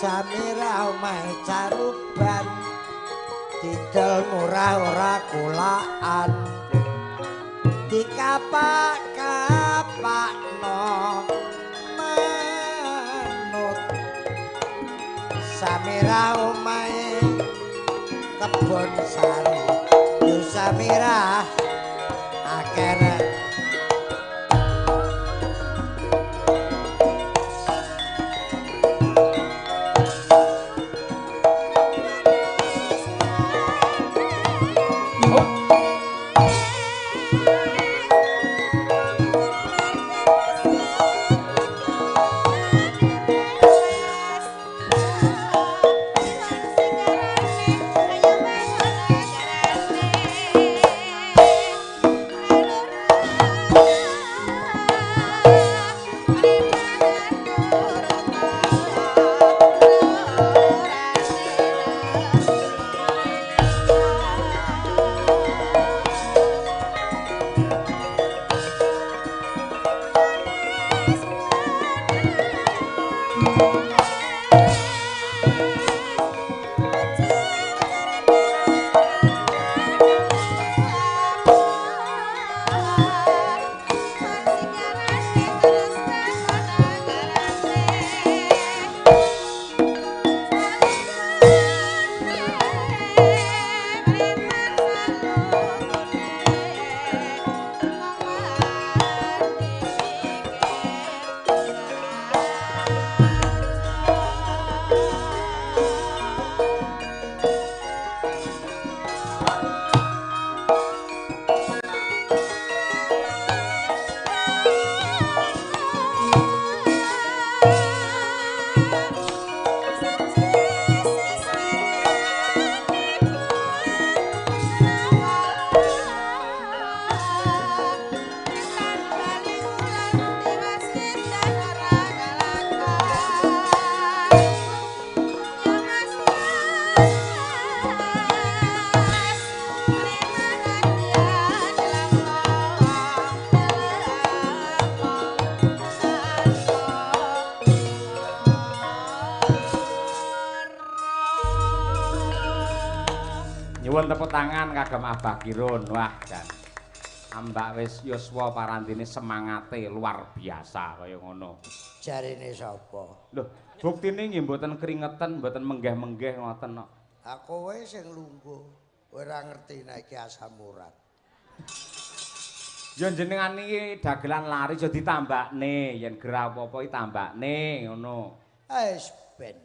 Samira omahe caruban didol murah ora kulaan dikapak-kapakno manut. Samira omahe kebon sari yo Samira akeh. Nyuwun tepuk tangan kagem Abah Kirun. Wah, jan. Ambak wis yuswa parandene semangate luar biasa kaya ngono. Jarene sapa? Lho, buktine nggih mboten kringeten, mboten menggeh-menggeh ngoten kok. Aku wae sing lungguh, ora ngerti nek iki asam urat. Ya jenengan iki dagelan laris ya ditambakne, yen gerah apa-apa iki tambakne ngono. Wis ben.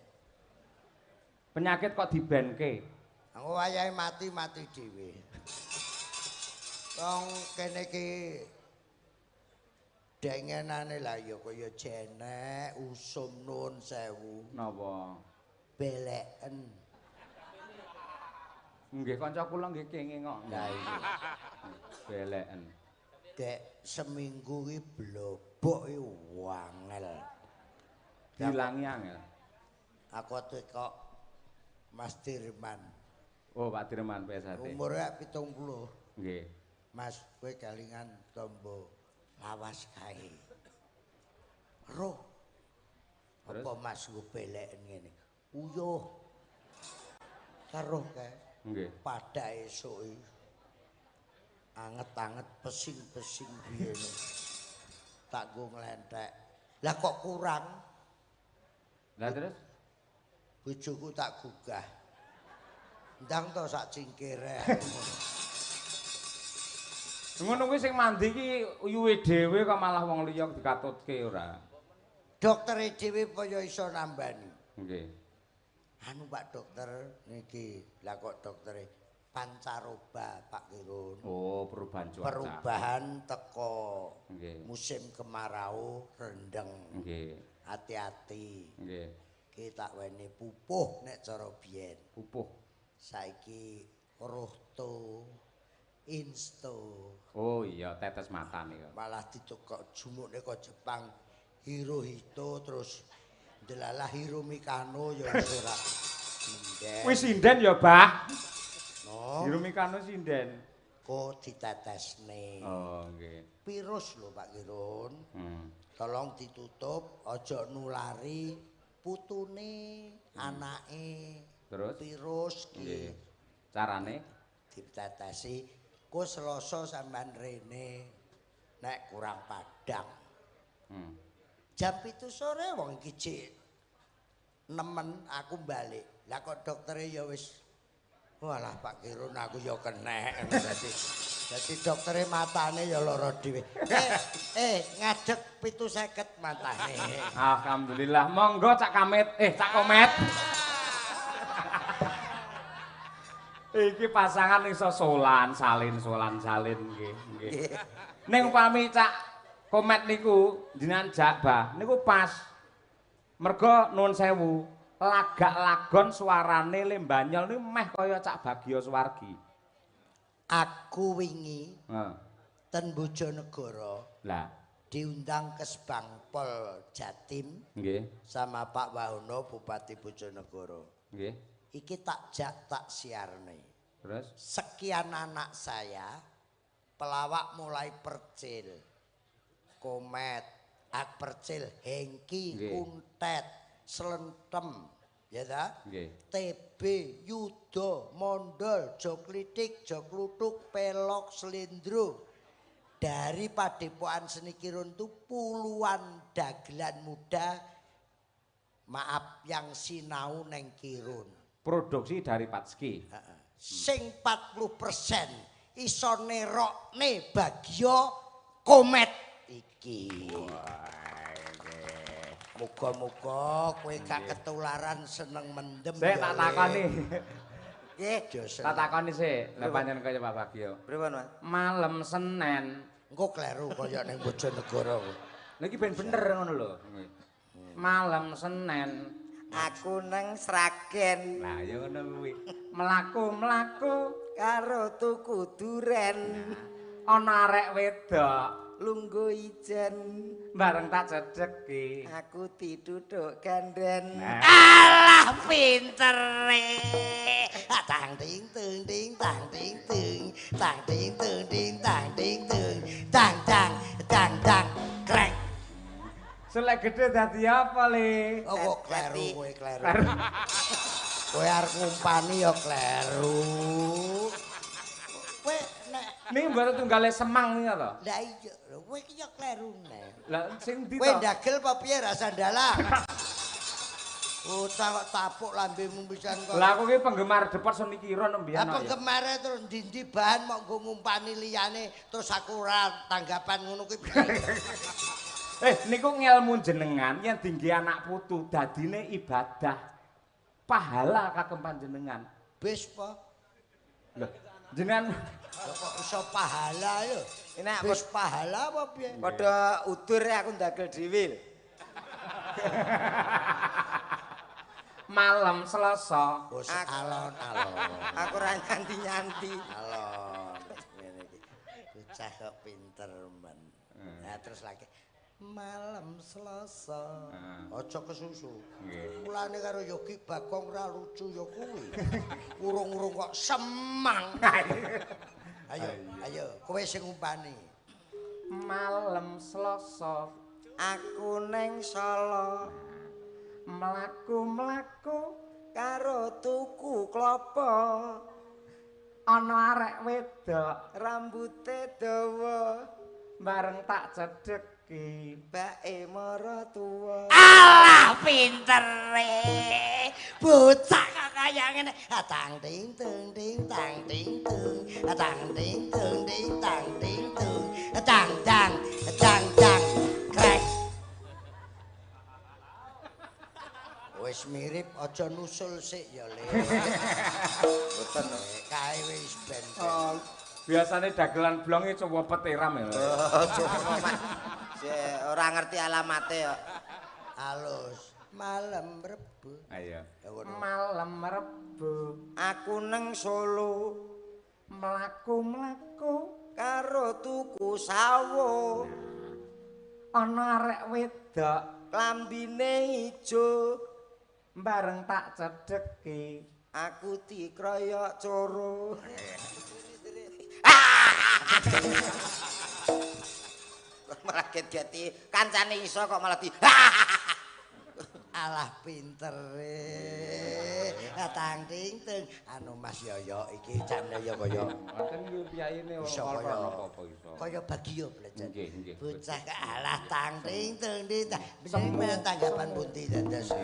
Penyakit kok dibenke? Aku wayahe mati-mati dhewe. Wong kene iki dengenane lah ya kaya jenek usum nuwun sewu. Napa? Beleken. Nggih kanca kula nggih kenging kok. Lah iya. Beleken. Dek seminggu iki blobok iki wangel. Dilangi angel. Aku tekok Mas Dirman. Oh, Pak Dirman PSHT. Umure 70. Nggih. Mas, kowe kelingan tombo lawas kae. Roh. Apa Mas nggo beleken ngene? Uyuh. Karo kae. Nggih. Pada esuk iki. Anget-anget pesing-pesing biyen. Tak nggo nglenthek. Lah kok kurang? Lah terus? Bojoku tak gugah. Ndang to sak cingkire. Ngono kuwi sing mandi iki uyuhe dhewe kok malah wong liya dikatutke ora. Doktere dhewe apa ya iso nambani? Nggih. Anu Pak Dokter niki, lah kok doktere pancaroba Pak Kirun. Oh, perubahan cuaca. Perubahan teko. Nggih. Musim kemarau rendeng. Nggih. Hati-hati. Nggih. Ki tak weni pupuh nek cara biyen. Pupuh. Saiki rohto insto. Oh iya, tetes mata niku. Malah ditukok jumukne kok Jepang Hirohito terus delalah Hiromikano ya wis ora sinden. Wis sinden ya, Bah. No. Hiromikano sinden. Kok ditetesne. Oh, nggih. Virus lho Pak Kirun. Tolong ditutup, aja nulari putune, anake. Terus virus ki. Nggih. Carane ditetesi ku Selasa sampean rene nek kurang padang. Jam 7 sore wong iki jek nemen aku balik. Lah kok doktere ya wis walah Pak Kirun aku ya kenek dadi. Dadi doktere matane ya lara dhewe. Ngadeg 750 matane. Alhamdulillah. Monggo Cak Kamit, Cak Komet. Iki pasangan iso solan salin solan salin nggih nggih. Ning upami Cak Komet niku jenengan jak Bah niku pas. Mergo nuwun sewu, lagak lagon suarane Lembanyol niku meh kaya Cak Bagio Suwargi. Aku wingi ten Bojonegoro. Lah diundang ke Kesbangpol Jatim nggih sama Pak Wahono Bupati Bojonegoro. Nggih. Iki tak jak tak siarne. Terus sekian anak saya pelawak mulai Percil, Komet, Ak Percil, Hengki, Kuntet, Slentem, ya ta? Nggih. TB, Yudo, Mondol, Joklitik, Joklutuk, Pelok, Slendro. Dari Padepokan Seni Kirun itu puluhan dagelan muda maaf yang sinau neng Kirun. Produksi dari Patski. Sing 40% iso nerokne Bagio Komet iki. Muga-muga kowe gak ketularan seneng mendem. Sik tak takoni. Nggih, tak takoni sik. Lah pancen kaya Pak Bagio. Pripun, Mas? Malam Senin. Engko kleru kaya ning Bojonegoro. Lha iki ben bener ngono lho. Malam Senin aku nang Sragen. Lah ya ngono kuwi. Mlaku-mlaku karo tuku duren. Ana arek wedok lungguh ijen bareng tak cedheki. Aku dituthuk ganden. Alah pintere. Tang ting tung ting tang ting tung tang ting tung ting tang ting tung tang tang tang tang krek. Selek gede dadi apa, Le? Oh, kok kleru kowe kleru. Kowe arep ngumpani ya kleru. Kowe nek niki mboten tunggale Semang niku to? Lah iya, kowe iki ya kleru nek. Lah sing ndi to? Kowe ndagel apa piye rasa ndalang? Bocah kok tapuk lambemu pisan kok. Lah aku ki penggemar Depot Seni Kirun mbiyen. Lah penggemare terus ndi-ndi bahan mok nggo ngumpani liyane terus aku ora tanggapan ngono kuwi. Niku ngelmu jenengan yen dingge anak putu dadine ibadah. Pahala kagem panjenengan. Wis po. Lho, jenengan kok iso pahala lho. Nek wis pahala apa piye? Padha udur aku ndagel dhewe. Malam Selasa wis alon-alon. Aku ora nyanti-nyanti. Alon. Ngene iki. Bocah kok pinter men. Nah terus lagi malam Selasa. Aja kesusu. Mulane karo Yogi Bagong ra lucu ya kuwi. Urung-urung kok Semang. Ayo, ayo, kowe sing ngumpani. Malam Selasa aku neng Solo. Mlaku-mlaku karo tuku klopo. Ana arek wedok rambute dawa bareng tak cedhek bae maratuwa. Alah pintere. Bocah kok kaya ngene. Tang ting tung ting tang ting tung. Tang ting tung ting tang ting tung. Tang tang tang tang krek. Wis mirip aja nusul sik ya, Le. Mboten kae wis ben. Biasane dagelan blonge coba petiram ya. Ora ngerti alamate kok. Alus. Malam Rebo. Ayo. Malam Rebo aku neng Solo mlaku-mlaku karo tuku sawo. Ana arek wedok klambine ijo bareng tak cedheki aku dikroyok coro. Malah geti kancane iso kok malah di alah pintere. Tang ting ting anu Mas Yoyo iki jane ya kaya ngoten iki piyayine ora apa-apa iso. Kaya Bagio belajar. Nggih, nggih. Bocah alah tang ting ting ting. Bener tanggapan pundi dados.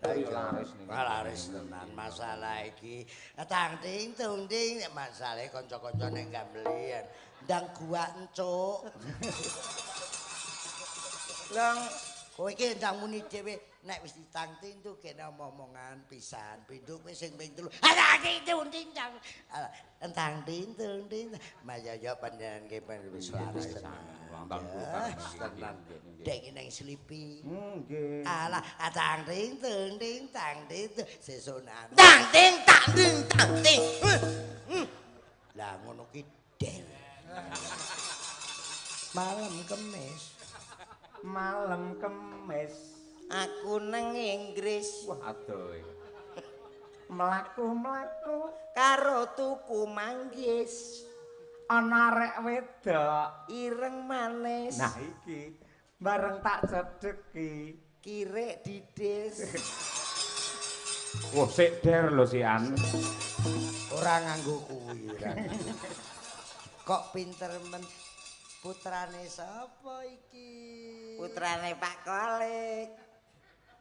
Ayo laris niku. Laris tenan masalah iki. Tang ting tung ting masalahe kanca-kanca ning gambelian. Ndang gua encuk. Lang kowe iki ndang muni dhewe nek wis ditang ting tu kene omongan pisan pindho kowe sing ping 3. Alah ting tung ting tang. Tang ting tung ting. Mas Yoyo panjenengan ki wis laris tenan. Tenan. Dek nang slipi. Nggih. Alah tang ting tung ting tang ting sesuk nang. Tang ting tang ting tang ting. Lah ngono ki del. Malam Kemis. Malam Kemis aku nang Inggris. Wah adoh. Mlaku-mlaku karo tuku manggis. Ana arek wedok ireng manis. Nah iki bareng tak cedheki kirek didis. Wah sik der lho sian. Ora nganggo kuwi ora. Kok pinter men putrane sapa iki? Putrane Pak Kolik.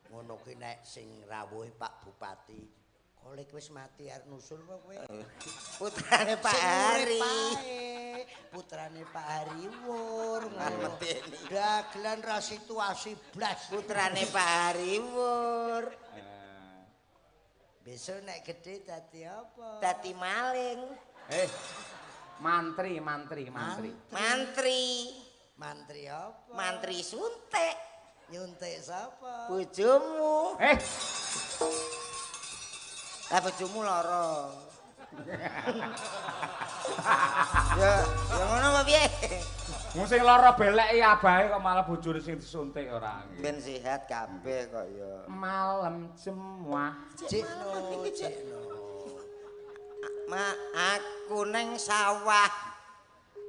Ngono ki nek sing rawuhe Pak Bupati. Kolik wis mati arep nusul kok kowe. Putrane Pak Hari. Putrane Pak Hari Wur. Dagelan ra situasi blas. Putrane Pak Hari Wur. Besok nek gedhe dadi apa? Dadi maling. Mantri, mantri, mantri. Mantri. Mantri apa? Mantri suntik. Nyuntik sapa? Bojomu. Lah bojomu lara. Ya, ya ngono apa piye? Wong sing lara beleki abahe kok malah bojone sing disuntik ora. Ben sehat kabeh kok ya. Malam Jemuah. Cikno, cikno. Ma aku neng sawah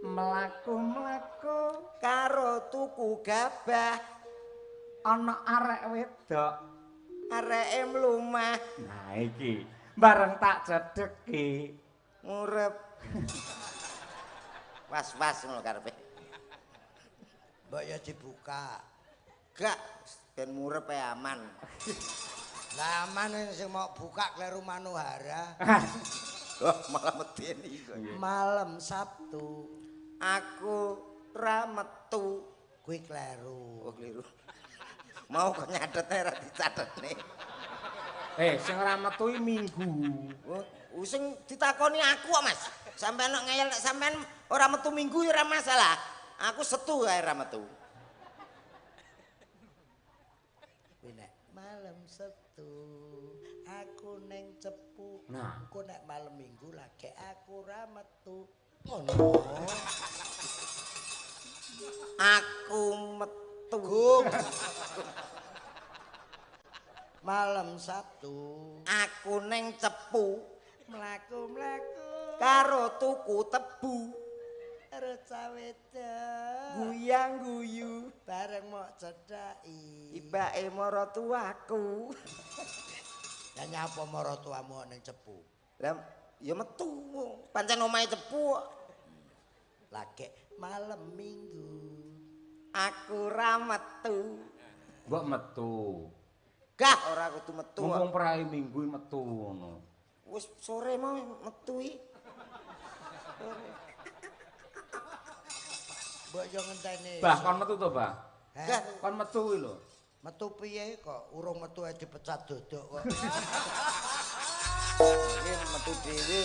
mlaku-mlaku karo tuku gabah. Ana arek wedok areke mlumah. Nah iki bareng tak cedheki ngurep. Was-was ngono karepe. Mbok ya dibuka. Gak ben murep ae aman. Lah aman sing mau buka kleru Manohara. Oh, malah medeni kok. Malam Sabtu aku ra metu. Kuwi kleru. Oh, kleru. Mau kok nyathetne ra dicatetne. Sing ora metu iki Minggu. Oh, sing ditakoni aku kok, Mas. Sampeyan kok ngeyel nek sampeyan ora metu Minggu ya ora masalah. Aku setu ae ora metu. Kuwi nek malam Sabtu aku neng Cepu. Nah, engko nek malam Minggu lagi aku ora metu. Ngono. Aku metu. Malam Sabtu aku neng Cepu mlaku-mlaku karo tuku tebu. Karo cah wedok guyang-guyu bareng mok cedhaki ibake maratuwaku. Lah nyapa maratuwamu ning Cepu? Lah ya metu pancen omahe Cepu kok. Lagek malam Minggu aku ra metu. Mbok metu. Gah ora kudu metu. Mumpung prai Minggu metu ngono. Wis sore mau metu iki. Mbok yo ngenteni. Bah kon metu to, Bah? Heh? Kon metu kuwi lho. Metu piye kok urung metu ae dipecat dodok kok. Iki metu dhewe.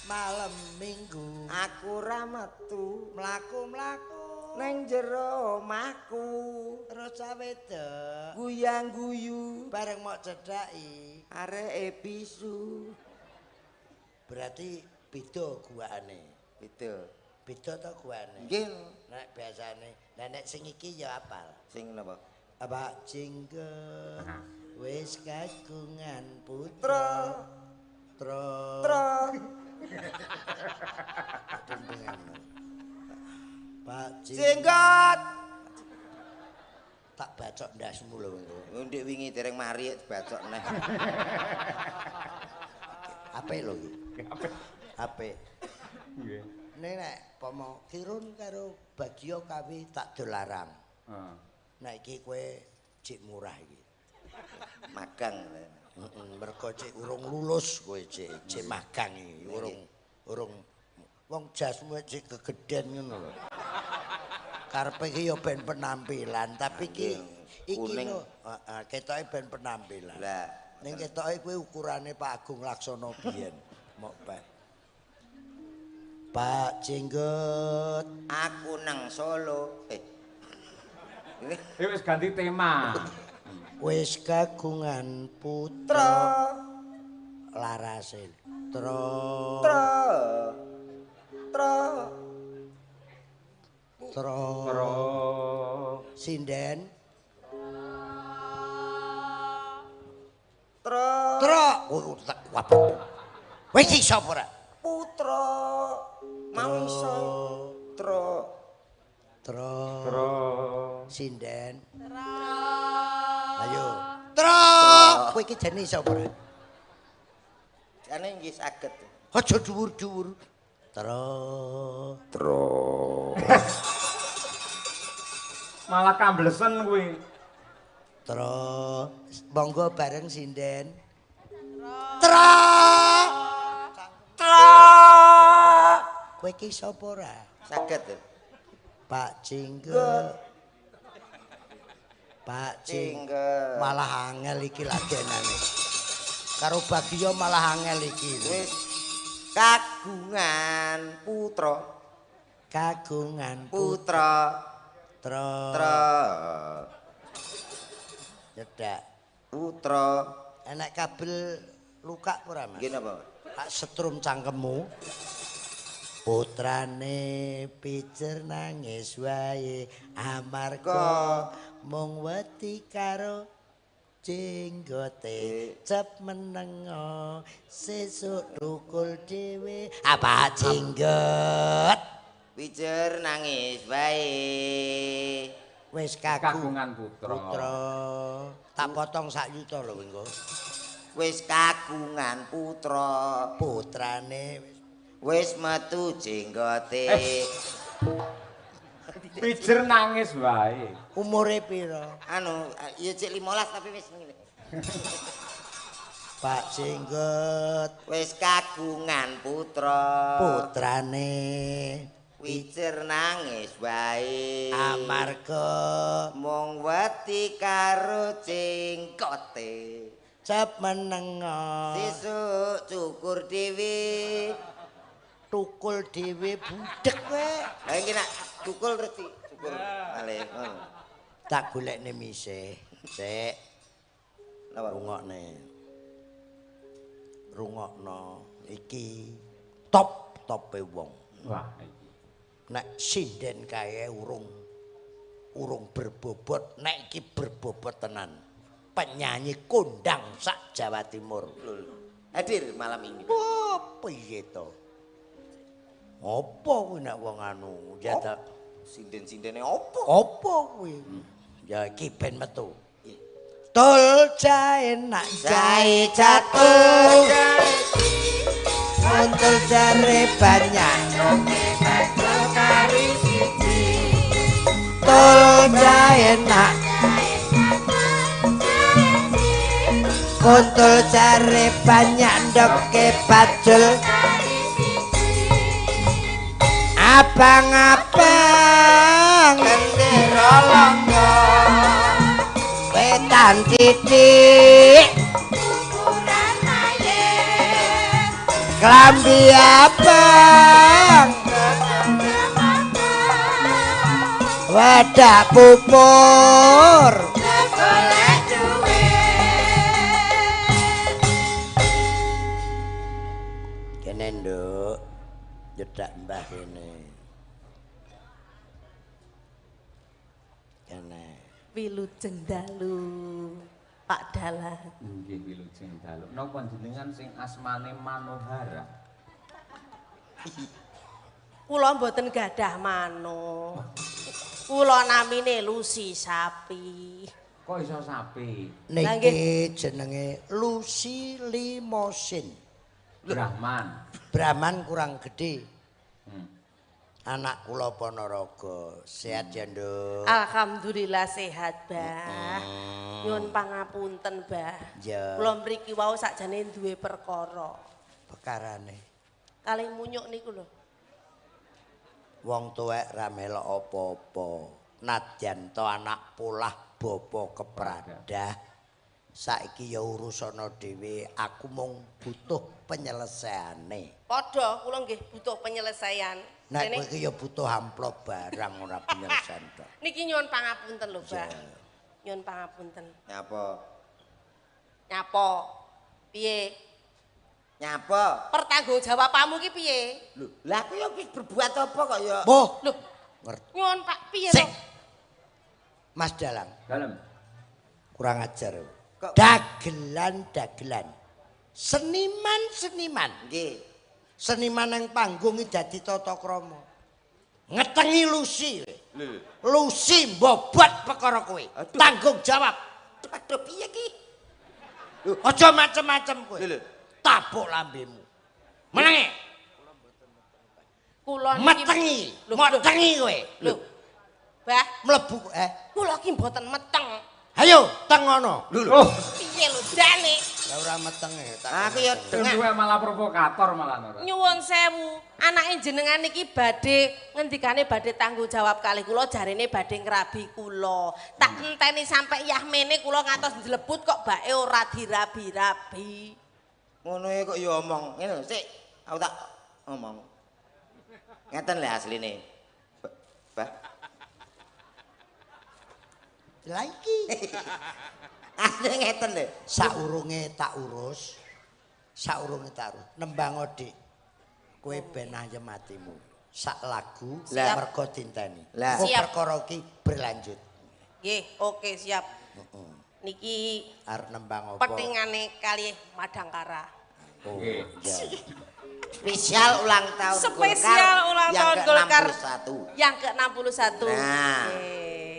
Malam Minggu aku ra metu. Mlaku-mlaku Neng jero omahku roca wedok guyang-guyu bareng mok cedhaki areke bisu. Berarti beda guakane. Beda. Beda to guakane? Nggih. Nek biasane, lah nek sing iki ya apal. Sing napa? Pak Jenggot wis kagungan putra. Tra. Tra. Pak Jenggot. Tak bacok ndasmu lho engko. Ndek wingi dereng mari dibacok neh. Apik lho iki. Apik. Apik. Nggih. Nek nek pomo Kirun karo Bagio kawi tak dolarang. Heeh. Nek iki kowe cik murah iki. Magang. Heeh, mergo cik urung lulus kowe cik, cik magang iki, urung wong jasmu cik kegeden ngono lho. Karepe iki ya ben penampilan, tapi iki iki lho, heeh, ketoke ben penampilan. Lah, ning ketoke kuwi ukurane Pak Agung Laksono biyen. Mok Pak. Pak Jenggot, aku nang Solo. Ini wis ganti tema. Wis kagungan putra larase. Tra. Tra. Tra. Tra. Tra. Sinden. Tra. Tra. Wis iso ora? Putra. Mau iso. Tra. Tra. Tra. Sinden. Tra. Ayo. Tra. Kowe iki jane iso ora? Jane nggih saged. Aja dhuwur-dhuwur. Tra. Tra. Malah kamblesen kuwi. Tra. Monggo bareng sinden. Tra. Tra. Kowe iki iso apa ora? Saged. Pak Jenggot. Pak Jenggot. Malah angel iki lagenane. Karo Bagio malah angel iki. Wis kagungan putra. Kagungan putra. Tra. Tra. Nyedak. Putra. Enek kabel luka ora, Mas? Nggih napa? Tak setrum cangkemmu. Putrane pijer nangis wae amarga mung wedi karo jenggote cep menengo sesuk tukul dhewe. Apa jenggot? Pijer nangis wae wis kagungan putra. Putra. Tak potong sak yuta lho engko. Wis kagungan putra. Putrane wis metu jenggote. Pijer nangis wae. Umure pira? Anu, ya cek 15 tapi wis ngene. Pak Jenggot wis kagungan putra. Putrane pijer nangis wae amarga mung wedi karo jenggote. Cep menengo sesuk cukur dhewe. Tukul dhewe budhek kowe. Lah iki nak tukul terus dicukur malih. Tak golekne mise. Sik. Napa rungokne. Rungokno iki top-tope wong. Wah iki. Nek sinden kae urung berbobot, nek iki berbobot tenan. Penyanyi kondang sak Jawa Timur. Hadir malam ini. Oh, piye to? Apa kuwi nek wong anu ya ta sinden-sindene apa? Apa kuwi? Ya iki ben metu. Tul jae nak jae jatuh. Kuntul jare banyak. Tul jae nak kuntul jare banyak ndoke bajul. Abang-abang gendera langga wetan titik ukuran aye klambi abang Wedak pupur golek duit. Kene nduk, nyedak mbah kene. Kene. Wilujeng dalu Pak Dalang. Nggih wilujeng dalu. Napa jenengan sing asmane Manohara? Kula mboten gadah mano. Kula namine Lucy Sapi. Kok iso sapi? Niki jenenge Lucy Limosin. Brahman. Brahman kurang gede. Anak kula Ponorogo. Sehat ya, Nduk? Alhamdulillah sehat, Bah. Nyuwun pangapunten, Bah. Ya. Kula mriki wau sakjane duwe perkara. Perkarane kalih munyuk niku lho. Wong tuwek ra melok apa-apa. Nadyan to anak polah bapa kepradah. Saiki ya urusana dhewe, aku mung butuh penyelesaiane. Padha kula nggih butuh penyelesaian. Nek kowe iki ya butuh amplop barang ora penyelesaian tok. Niki nyuwun pangapunten lho, Pak. Nyuwun pangapunten. Nyapa? Nyapa? Piye? Nyapa? Pertanggungjawabanmu ki piye? Lho, lah aku ya wis berbuat apa kok ya? Boh. Lho, nyuwun Pak piye to? Mas Dalang. Dalem. Kurang ajar. Dagelan-dagelan. Seniman-seniman. Nggih. Seniman yang panggung iki dadi tata krama. Ngetengi Lucy. Lho. Lucy mbobot perkara kowe. Tanggung jawab. Aduh piye ki? Aja macem-macem kowe. Lho. Tabuk lambemu. Menenge. Kula niki metengi, metengi kowe. Lho. Bah, mlebu kula ki mboten meteng. Ayo, teng ngono. Lho lho. Piye lho jane? Lah ora metenge. Aku ya dengak. Duwe malah provokator malah ora. Nyuwun sewu, anake jenengan niki badhe ngendikane badhe tanggung jawab kalih kula jarene badhe ngrabi kula. Tak enteni sampe yahmene kula ngantos njlebut kok bae ora dirabi-rabi. Ngono e kok ya omong. Ngene lho, sik aku tak omong. Ngeten lho asline. Bah. Lah iki. Asline ngeten lho. Saurunge tak urus. Saurunge tak urus. Nembang Dik. Kowe ben ayem atimu. Sak lagu mergo dinteni. Engko perkara iki berlanjut. Nggih, oke siap. Niki arep nembang apa? Petingane kalih Madangkara. Oh, iya. Spesial ulang tahun Spesial ulang tahun Golkar yang ke-61. Yang ke-61. Nah.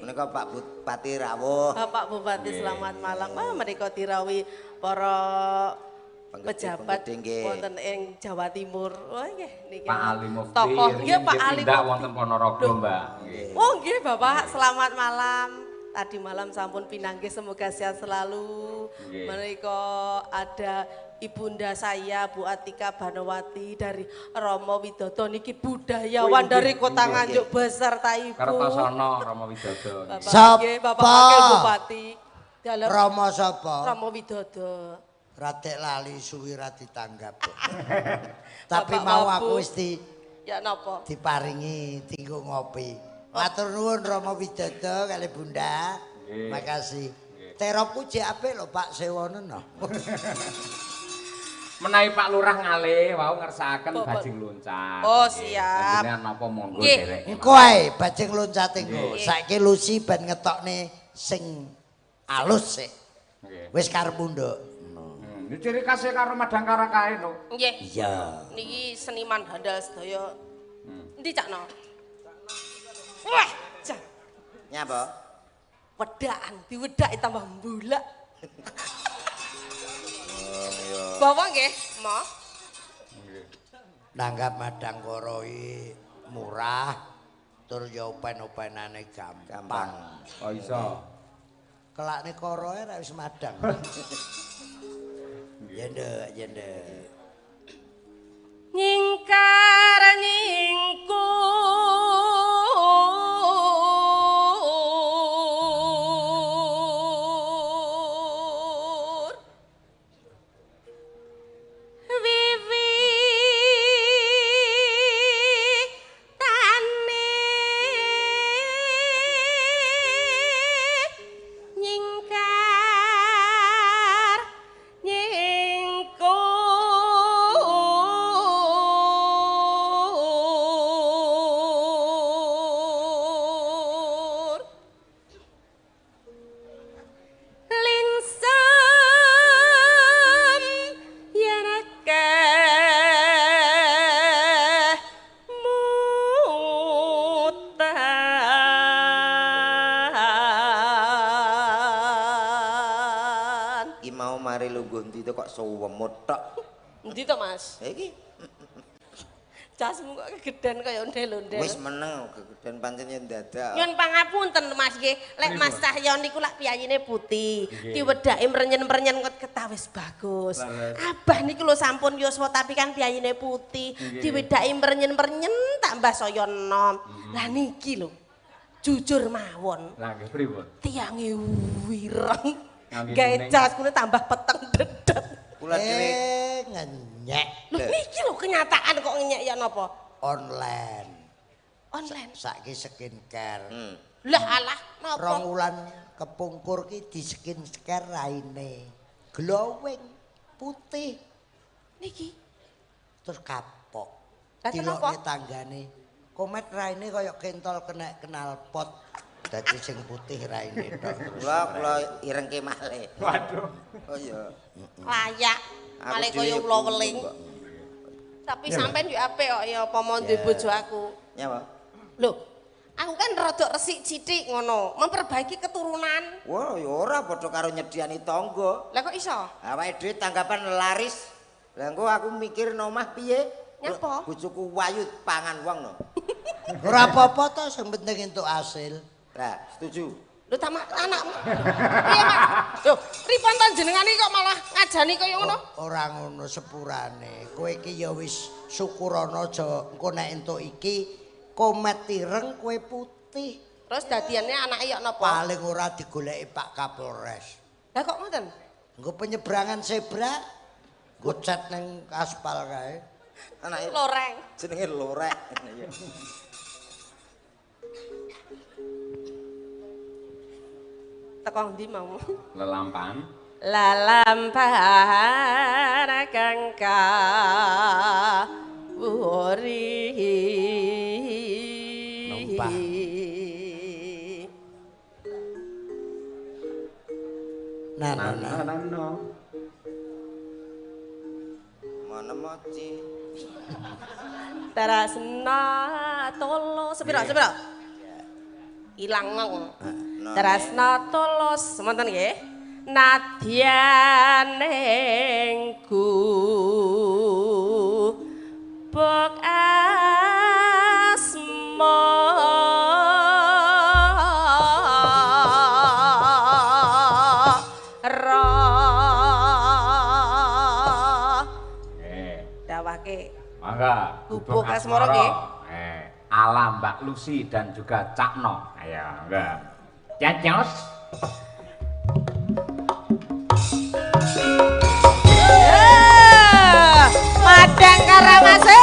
Menika Pak Bupati rawuh. Bapak Bupati selamat malam. Ah menika dirawuhi para pejabat wonten ing Jawa Timur. Oh nggih niki. Pak Ali Mufti. Tokoh nggih Pak Ali tindak wonten Ponorogo, Mbak. Nggih. Oh nggih Bapak, selamat malam. Tadi malam sampun pinanggih, semoga sehat selalu. Menika ada ibunda saya Bu Atika Banowati dari Romo Widodo niki budayawan dari Kota Nganjuk beserta ibu. Kertosono Romo Widodo. Bapak, Bapak Wakil Bupati. Dalem Romo sapa? Romo Widodo. Ratek lali suwi ra ditanggap. Tapi mau aku wis di ya napa? Diparingi tinggo ngopi. Matur nuwun Romo Widodo kali Bunda. Makasih. Teropku jek apik lho Pak Sewono no. Menawi Pak Lurah ngalih wau ngersakaken bajing loncat. Oh siap. Jenengan napa monggo derek. Engko ae bajing loncate engko. Saiki Lucy ben ngetokne sing alus sik. Wis karepmu nduk. Ini ciri khasnya karo Madangkara kae no. Nggih. Iya. Niki seniman handal sedaya. Endi Cakno? Wah, jan. Nyapa? Wedakan, diwedaki tambah mbulak. Bawa nggih, Ma. Nggih. Nanggap Madangkara iki murah tur ya open-openane gampang. Oh iso. Kelakne koroe nek wis madang. Ya nduk, ya nduk. Nyingkar nyingkur wiwitane Iki mau mari lungguh ndi to kok suwemut tok. Endi to, Mas? Ha iki. Jasmu kok kegeden kaya ondel-ondel. Wis meneng kegeden pancen yen dadak. Nyun pangapunten Mas nggih, lek Mas Cahyo niku lak piyayine putih, diwedhake mrenyen-mrenyen kok ketawis bagus. Abah niku lho sampun yuswa tapi kan piyayine putih, diwedhake mrenyen-mrenyen tambah saya enom. Lah niki lho. Jujur mawon. Lah nggih pripun? Tiange wireng. Gawe jas kune tambah peteng dedet. Kula dhewe ngenyek. Lho niki lho kenyataan kok ngenyek ya napa? Online. Online. Saiki skincare. Lah alah napa? Rong wulan kepungkur ki di skincare raine. Glowing putih. Niki. Terus kapok. Dilokne tanggane. Komet raine kaya kentol kena knalpot. Dadi sing putih raine tok terus. Kula irengke malih. Waduh. Oh iya. Layak. Malih kaya ula weling. Tapi sampean yo apik kok ya apa mau duwe bojo aku. Nyapa? Lho, aku kan rada resik sithik ngono, memperbaiki keturunan. Wah, ya ora padha karo nyediani tangga. Lah kok iso? Awake dhewe tanggapan laris. Lah engko aku mikir nomah piye? Nyapa? Bojoku wayu pangan wong no. Ora apa-apa to, sing penting entuk hasil. Lah, setuju. Lho ta anakmu. Piye, Mas? Lho, pripun ta jenengane kok malah ngajani kaya ngono? Ora ngono sepurane. Kowe iki ya wis syukurana aja engko nek entuk iki komet ireng kowe putih. Terus dadiane anake yok napa? Paling ora digoleki Pak Kapolres. Lah kok ngoten? Engko penyeberangan zebra nggo cat ning aspal kae. Anake loreng. Jenenge lorek. Iya. Teko ndi mau? Lelampan. Lalampan kang kawuri. Numpang. Nano nano. Mana moci? Tarasna tolo sepiro sepiro? Ilang ngong. Tarasna tolos semonten nggih. Nadyan ing gubuk asma. Dawake. Mangga, gubuk asmara nggih. Ala Mbak Lucy dan juga Cak No. Ayo, mangga. Cacos. Madang karamase.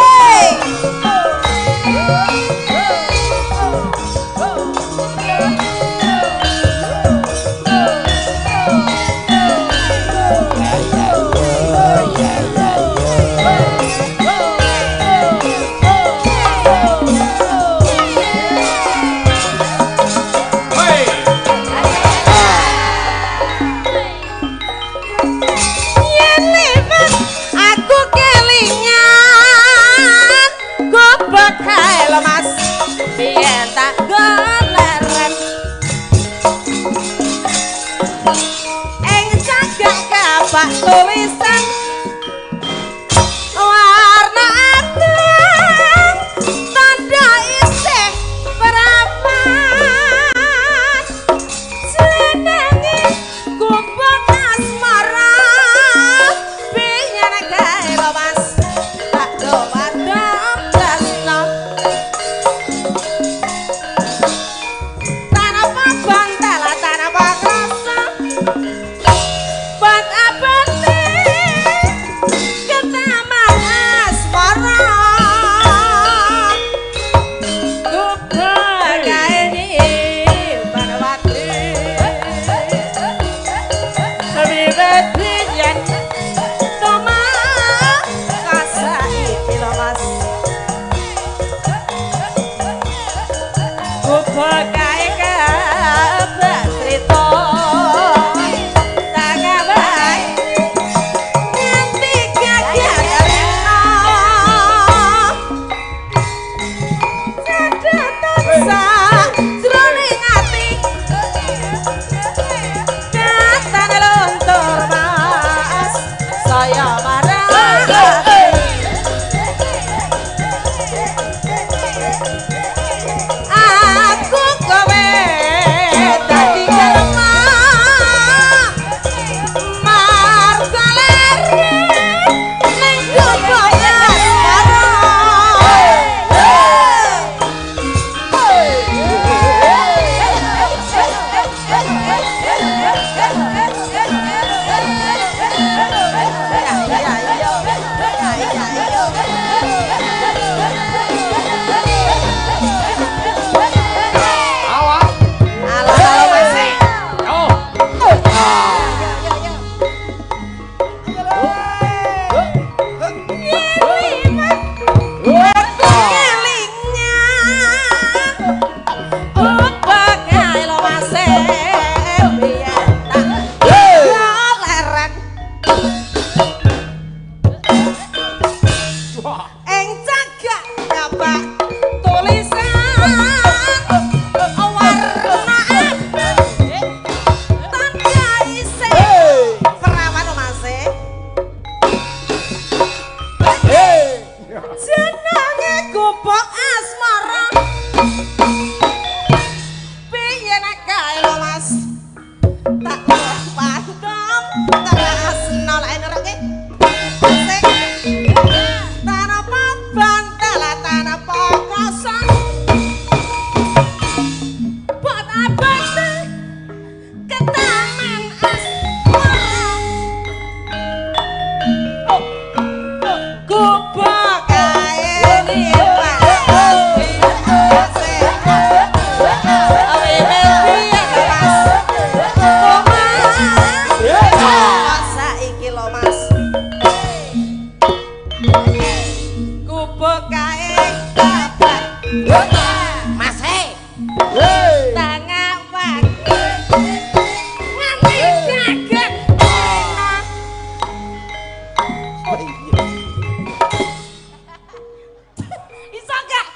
Tulisan warna abang tanda isih perawan jenenge gubuk asmara biyen gawe lho Mas tak dowadom tresno tanpa bantal tanpa krasa buat apa.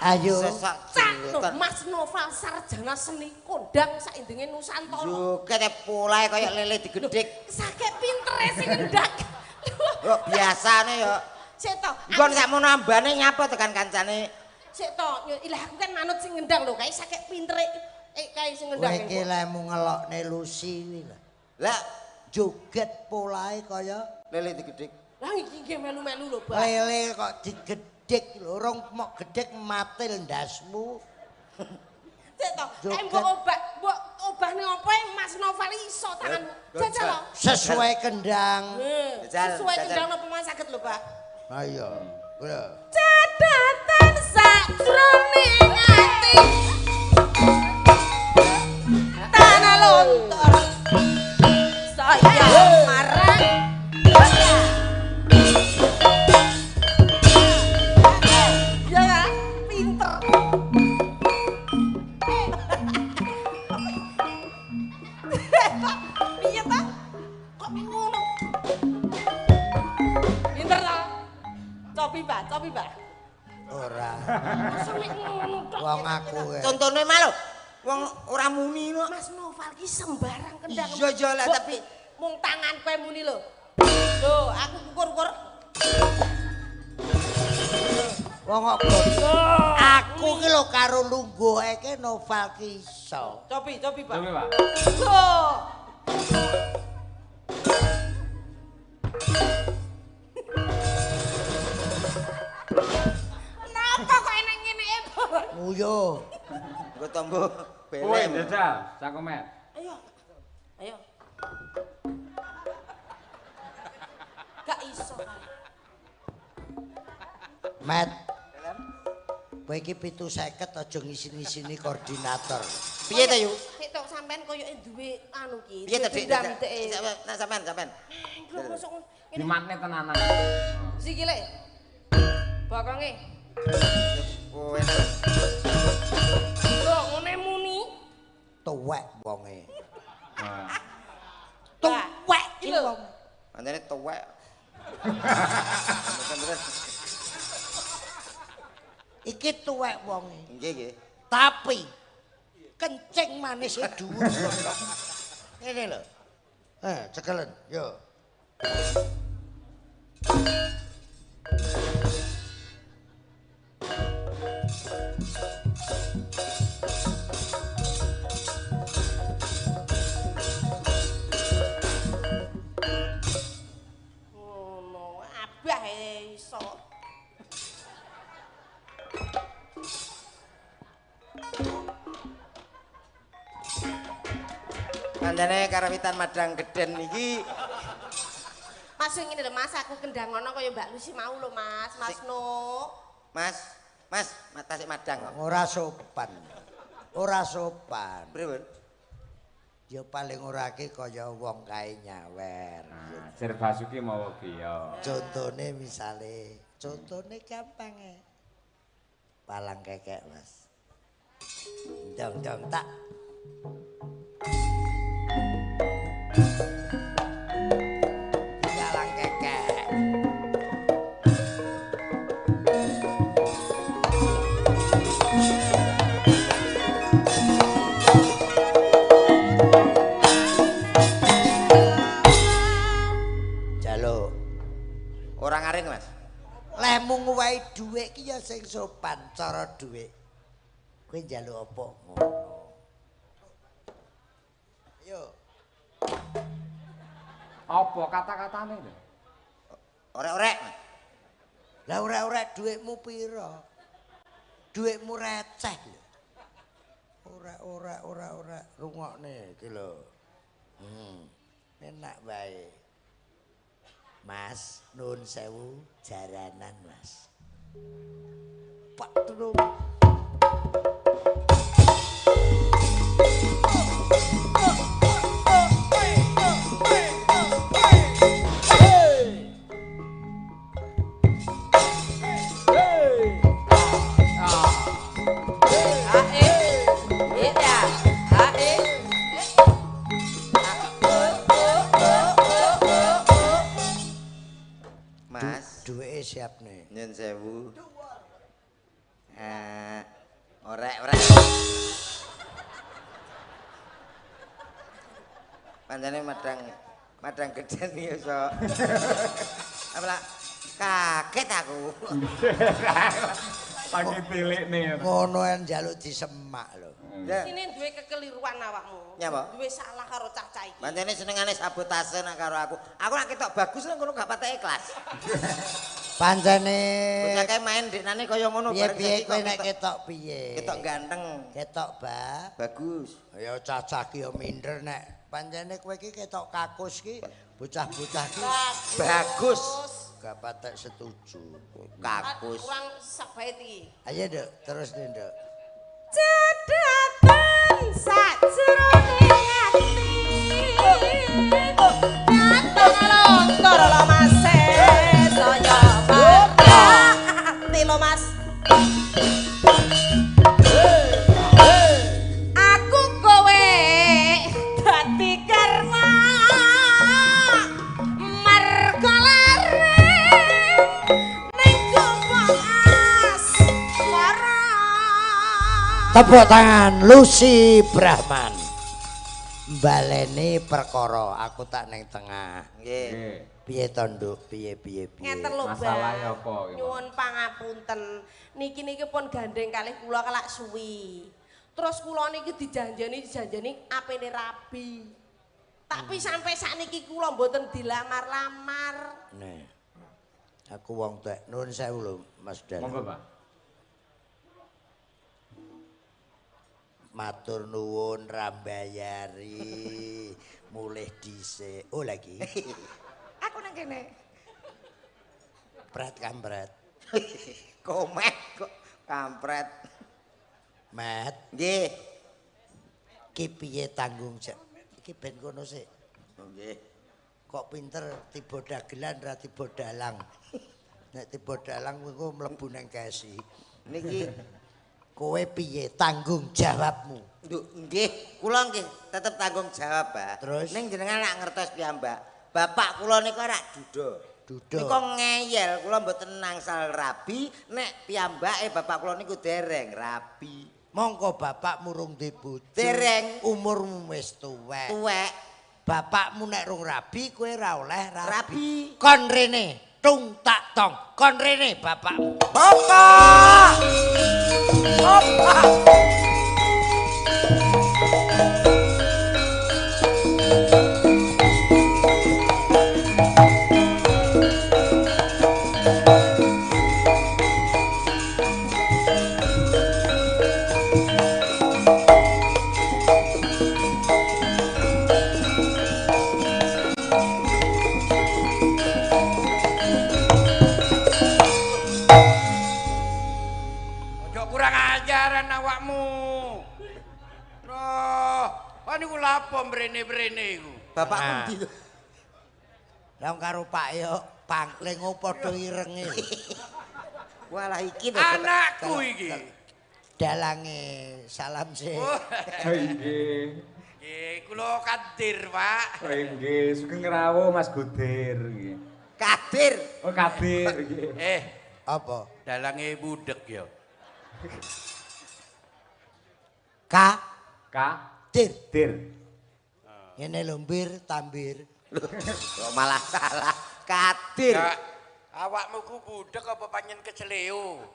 Ayo. Cak Mas Noval sarjana seni kondang saindenge Nusantara. Joget polahe kaya lele digedhik. Sakit pintere sing ngendak. Kok biasane ya. Sik to. Nggon sakmono ambane nyapa tekan kancane. Sik to, ilah aku kan manut sing ngendang lho, kae sakit pintere kae sing ngendang. Kowe iki lemu ngelokne Lucy kuwi lho. Lah joget polahe kaya lele digedhik. Lah iki nggih melu-melu lho, Pak. Lele kok digedhik lho, rong mok gedhek matil ndasmu. Sik to, kae mbok obah, mbok obahne opo Mas Noval iso tanganmu. Jajal lho. Sesuai kendang. Sesuai kendang napa Mas saged lho, Pak? Ayo. Lho. Cadatan sakjroning ati. Tanah lontor. Saya marang. Ya, pinter. Piye ta? Kok ngono? Pinter ta? Cobi, Pak, cobi, Pak. Ora. Wong aku. Contone mah lho. Wong ora muni kok. Mas Noval ki sembarang kendang. Iya iya lah tapi mung tangan kowe muni lho. Lho, aku kukur-kukur. Wong kok aku ki lho karo lungguhe ke Noval ki iso. Cobi, cobi, Pak. Cobi, Pak. Lho. Napa kok enek ngene e, Pak? Nguyuh. Nggo tombo Kowe belem. jajal, sakomet. Ayo. Ayo. Gak iso kae. Met. Kowe iki 750 aja ngisin-ngisini koordinator. Piye ta, Yu? Sik tok sampean koyoke duwe anu ki. Piye ta, Dik? Dendam dek. Nah, sampean, sampean. Lho mosok ngene. Dimatne tenanan. Sikile. Bokonge. Kowe Lho ngene muni. Tuwek wonge. Nah. Tuwek iki lho. Pancene tuwek. Bener-bener. Iki tuwek wonge. Nggih, nggih. Tapi kencing manis e dhuwur. Ngene lho. Cekelen, yo. Ngono, abah iso. Kandhane karawitan Madang Gedhen iki Mas ngene lho Mas, aku kendang ngono kaya Mbak Lucy mau lho Mas, Mas No. Mas, Mas, tasik madang kok. Ora sopan. Ora sopan. Pripun? Ya paling ora ki kaya wong kae nyawer. Nah, Jer Basuki mawa biya. Contone misale, contone gampang e. Palang kekek, Mas. Ndong-ndong tak. Palang kekek. Jaluk. Ora ngaring, Mas. Lehmu nguwehi dhuwit ki ya sing sopan cara dhuwit. Kowe njaluk apa ngono. Ayo. Apa kata-katane lho? Orek-orek. Lah orek-orek dhuwitmu pira? Dhuwitmu receh lho. Orek-orek ora-orek rungokne iki lho. Enak wae. Mas, nuwun sewu jaranan, Mas. Pak Tulung. Mas, Duweke siap nih. nyun sewu. Orek-orek. Pancene madang gedhen iki iso. Apa kaget aku. Pagi tilikne. Ngono en njaluk disemak lho. Sini duwe kekeliruan awakmu. Nyapa? Duwe salah karo cah-cah iki. Pancene senengane sabotase nek karo aku. Aku nek ketok bagus nang kono gak patek ikhlas. Pancene bocah kae main ndeknane kaya ngono bareng piye kowe nek ketok piye? Ketok ganteng. Ketok ba bagus. Ya cah-cah ki ya minder nek pancene kowe iki ketok kakus ki bocah-bocah ki bagus. Gak patek setuju. Kakus. Kurang sak bait iki. Ayo Nduk, terus nih Nduk. Cedhakan sajroning ati. Datang lontor lho Mas saya pati lho Mas. Aku kowe dadi karma marga lare ning gobong asmara. Tepuk tangan Lucy Brahman. Baleni perkara aku tak ning tengah. Nggih. Piye to Nduk? Piye piye piye? Ngeten lho, Masalahe apa iki? Nyuwun pangapunten. Niki niki pun gandeng kalih kula kelak suwi. Terus kula niki dijanjeni apene rabi. Tapi sampai sakniki kula mboten dilamar-lamar. Nih. Aku wong tek nuwun sewu lho Mas Dalang. Monggo, Pak. Matur nuwun rambayari mulih dhisik. Oh lagi. Aku nang kene. Pret kampret. Komet kok kampret. Met. Nggih. Ki piye tanggung jawab? Iki ben kono sik. Nggih. Kok pinter tiba dagelan ra tiba dalang. Nek tiba dalang engko mlebu nang kesi. Niki kowe piye tanggung jawabmu? Nduk, nggih, kula nggih tetep tanggung jawab, Pak. Terus? Ning jenengan lak ngertos piyambak. Bapak kula niku rak duda. Duda. Niku ngeyel, kula mboten nangsal rabi nek piyambake bapak kula niku dereng rabi. Mongko bapakmu rung duwe bojo. Dereng. Umurmu wis tuwek. Tuwek. Bapakmu nek rung rabi kowe ora oleh rabi. Rabi. Kon rene, tung tak tong. Kon rene bapakmu. Bapak. Bapak. Mrene-mrene iku. Bapakku ndi lho? Lah karo Pak yo pangkling padha irenge. Walah iki lho. Anakku iki. Dalange salam sih. Oh nggih. Nggih, kula Kadir, Pak. Oh nggih, sugeng rawuh Mas Godir nggih. Kadir. Oh Kadir nggih. Eh, apa? Dalange budhek ya. K K Dir. Dir. Ngene lho mbir tambir. Kok malah salah. Kadir. Ya, awakmu ku budhek apa panjen keceleo?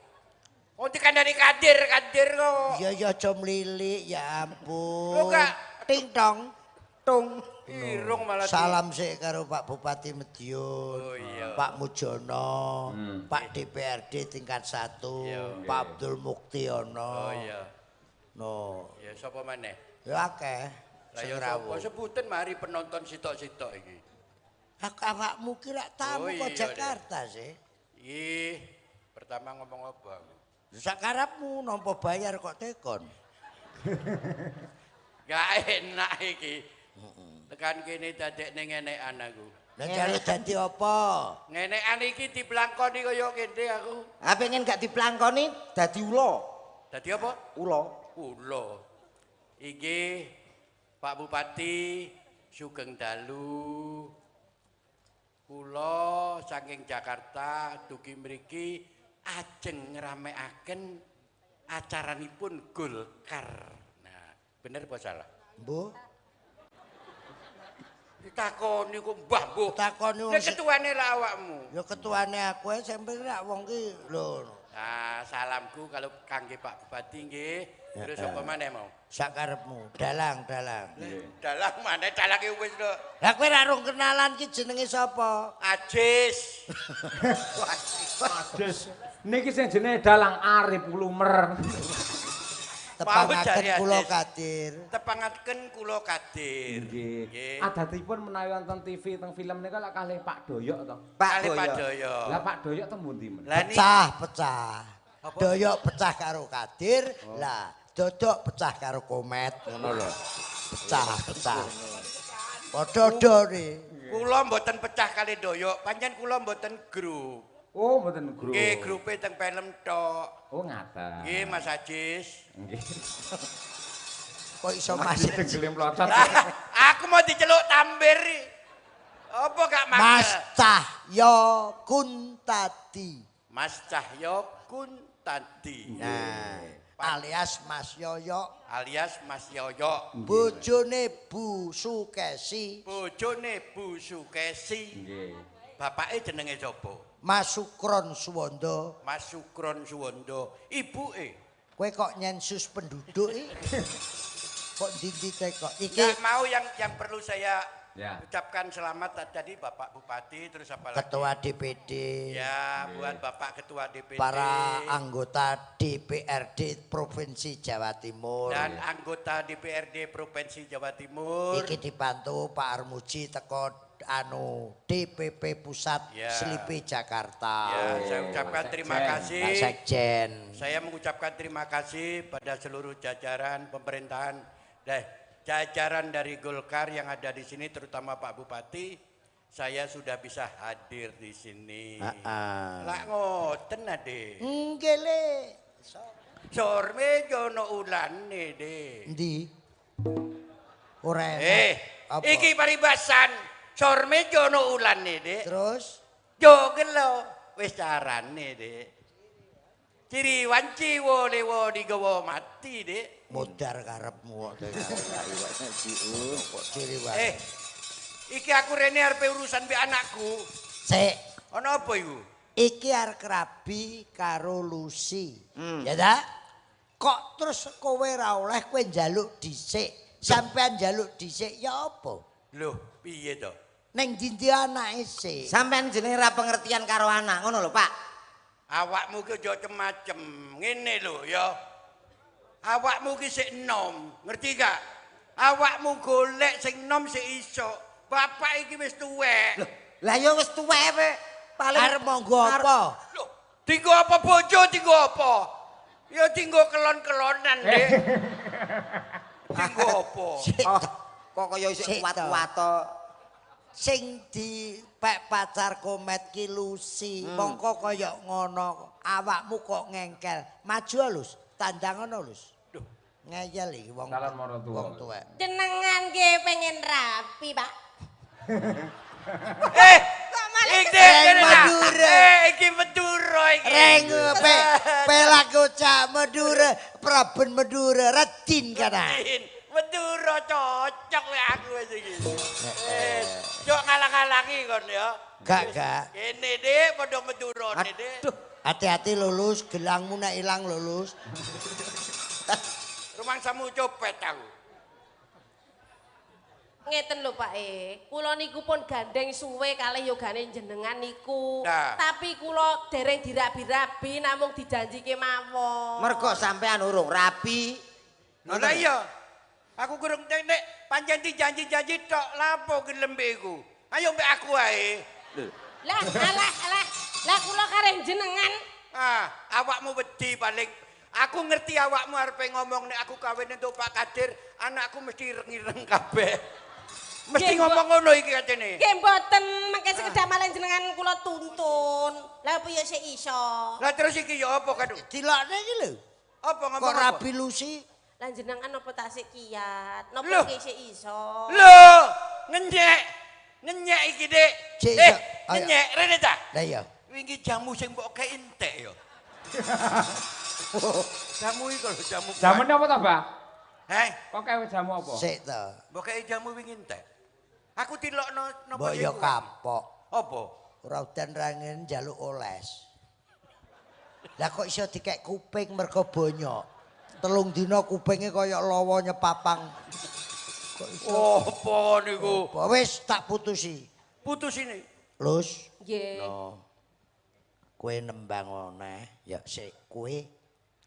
Oh dikandani Kadir, Kadir kok. Ya ya aja mlilik ya ampun. Lho gak ting tong tung. Irung malah. Salam sik karo Pak Bupati Madiun, oh, iya. Pak Mujono, Pak DPRD tingkat 1, iya, Pak Abdul Muktiono. Oh iya. No. Ya sapa maneh? Ya akeh. Lah ya sapa sebutan mari penonton sitok-sitok iki. Aku awakmu ki rak tamu oh, kok Jakarta sih. Ih, pertama ngomong apa aku? Sakarepmu nampa bayar kok tekon. Gak enak iki. Tekan kene dadekne ngenekan aku. Lah jare dadi apa? Ngenekan iki diplangkoni kaya kene aku. Ah pengen gak diplangkoni dadi ula. Dadi apa? Ula. Ula. Iki Pak Bupati sugeng dalu. Kula saking Jakarta dugi mriki ajeng ngramekaken Acaranipun Golkar. Nah, bener apa salah? Mbuh. Ditakoni kok mbah mbuh. Takoni wong Lah ketuane lah awakmu. Ya ketuane aku ae sampe rak wong ki lho. Nah, salamku kalau kangge Pak Bupati nggih. Terus apa maneh mau? Sakarepmu, dalang-dalang. Dalang maneh dalange wis lho. Lah kowe ra rung kenalan ki jenenge sapa? Ajis. Ajis. Niki sing jenenge dalang Arif Lumer. Tepangaken kula Kadir. Tepangaken kula Kadir. Nggih. Adatipun menawi wonten TV teng film nika lak kalih Pak Doyok to. Pak Doyok. Lah Pak Doyok teng pundi men? Pecah, pecah. Doyok pecah karo Kadir, lah Dodok pecah karo Komet ngono lho. Pecah, pecah. Padha-done. Kula mboten pecah kali Doyok, pancen kula mboten grup. Oh, mboten grup. Nggih, grupe teng film tok. Oh, ngaten. Nggih, Mas Ajis. Nggih. Kok iso Mas dengkele mlocot. Aku mau diceluk tambir. Apa gak mangkel? Mas Cahyo Kuntadi. Mas Cahyo Kuntadi. Nah, alias Mas Yoyo. Alias Mas Yoyo. Bojone Bu Sukesi. Bojone Bu Sukesi. Nggih. Bapake jenenge sapa? Mas Sukron Suwondo. Mas Sukron Suwondo. Ibuke. Kowe kok nyensus penduduk iki? Kok ndi-ndi kok iki? Nggak mau yang perlu saya ucapkan selamat tadi Bapak Bupati, terus apa lagi? Ketua DPD. Ya, buat Bapak Ketua DPD. Para anggota DPRD Provinsi Jawa Timur. Dan anggota DPRD Provinsi Jawa Timur. Iki dibantu Pak Armuji teko anu DPP Pusat Slipi Jakarta. Ya, saya ucapkan terima kasih. Pak Sekjen. Saya mengucapkan terima kasih pada seluruh jajaran pemerintahan, jajaran dari Golkar yang ada di sini, terutama Pak Bupati. Saya sudah bisa hadir di sini. Lah ngoten ade. Nggih le. Sorme jono ulane de. Endi? Ora. Iki paribasan. Sorme jono ulane de. Terus jo gelo wis carane de. Ciri wanci wo lewo digawa mati de. Modar karepmu kok. Ciri wanci. Iki aku rene arep urusan mbek anakku. Sik. Ana apa iku? Iki arep rabi karo Lucy. Ya ta? Kok terus kowe ra oleh kowe njaluk dhisik. Sampean njaluk dhisik ya apa? Loh, piye to? Neng ndi anake sik. Sampean jenenge ra pengertian karo anak ngono lho, Pak. Awakmu ki aja macem-macem. Ngene lho ya. Awakmu ki sik enom, ngerti gak? Awakmu golek sing enom sik iso. Bapak iki wis tuwek. Loh, lah ya wis tuwek kowe. Paling arep monggo apa? Loh, dinggo apa bojo, dinggo apa? Ya dinggo kelon-kelonan, Dik. Dinggo apa? Kok kaya isih kuat-kuat to. Sing dipek pacar Komet ki Lucy, mongko kaya ngono, awakmu kok ngengkel. Maju Lus, tandang ngono Lus. Duh, ngeyel iki wong. Salam marang tuwa. Wong tuwek. Jenengan nggih pengen rapi, Pak. Iki Madura. Iki Madura iki. Reng pelak cak Madura, Praben Madura, Radin kana. Madura cocok lek aku wis iki. Yo ngalang-alangi kon ya. Gak, gak. Kene Dik padha Madurane Dik. Aduh, hati-hati lulus, gelangmu nek ilang lulus. Rumangsamu copet aku. Ngeten lho Pak E, kula niku pun gandeng suwe kalih yogane jenengan niku. Nah. Tapi kula dereng dirabi-rabi namung dijanjike mawon. Mergo sampean urung rabi. Lha iya. Aku kurang nek pancen dijanji-janji tok lapo gelem mbek iku. Ayo mbek aku ae. Lah alah alah. Lah kula kareh jenengan. Ah, awakmu wedi paling. Aku ngerti awakmu arepe ngomong nek aku kawin entuk Pak Kadir, anakku mesti ireng-ireng kabeh. Mesti ngomong ngono iki kacene. Nggih mboten, mengke sekedhap malih jenengan kula tuntun. Lah piye sik iso? Lah terus iki ya apa kan? Dilokne iki lho. Apa ngomong kok apa? Rabi Lucy? Lah jenengan napa tak sik kiat? Napa sik iso? Lho, ngenyek. Ngenyek iki, Dik. Ngenyek rene ta? Lah iya. Wingi jamu sing mbok kei entek ya. Jamu iki lho jamu. Jamune apa to, Mbah? Heh, Kok kewe jamu apa? Sik to. Mbok kei jamu wingi entek. Aku tilokno napa Mbok yo kapok. Apa? Ora udan ra ngene njaluk oles. Lah kok iso dikek kuping mergo bonyok. 3 dina kupinge kaya lawa nyepapang. Kok iso? Apa niku? Wis tak putusi. Putusine. Lus. Nggih. No. Kowe nembang oneh, ya sik kowe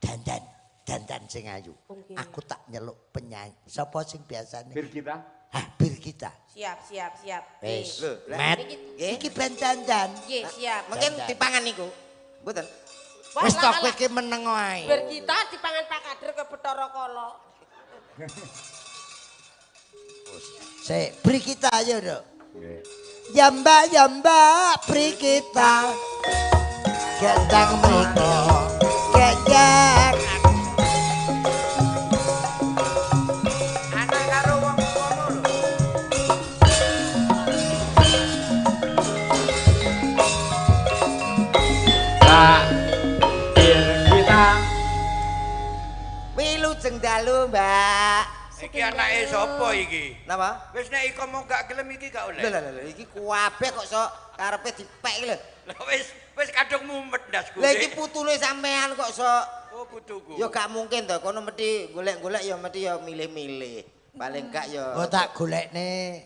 dandan, dandan sing ayu. Aku tak nyeluk penyanyi. Sapa sing biasane? Birgita. Hah, Birgita. Siap, siap, siap. Wis. Lho, Met. Iki ben dandan. Nggih, siap. Mungkin dipangan niku. Mboten. Wis to kowe iki meneng wae. Birgita dipangan Pak Kader ke Bathara Kala. Sik, Birgita ayo, Nduk. Nggih. Ya Mbak, ya Mbak, Birgita. Gendang mriko. Gendang. Anak karo wong kono lho. Pak Birgita. Wilujeng dalu, Mbak. Iki anake sapa iki? Napa? Wis nek iko mau gak gelem iki gak oleh. Lho lho lho iki kuabeh kok sok karepe dipek iki lho. Lah wis kadung mumet ndasku. Lah iki putune sampean kok sok. Oh putuku. Ya gak mungkin to kono mesti golek-golek ya mesti ya milih-milih. Paling gak ya. Oh tak golekne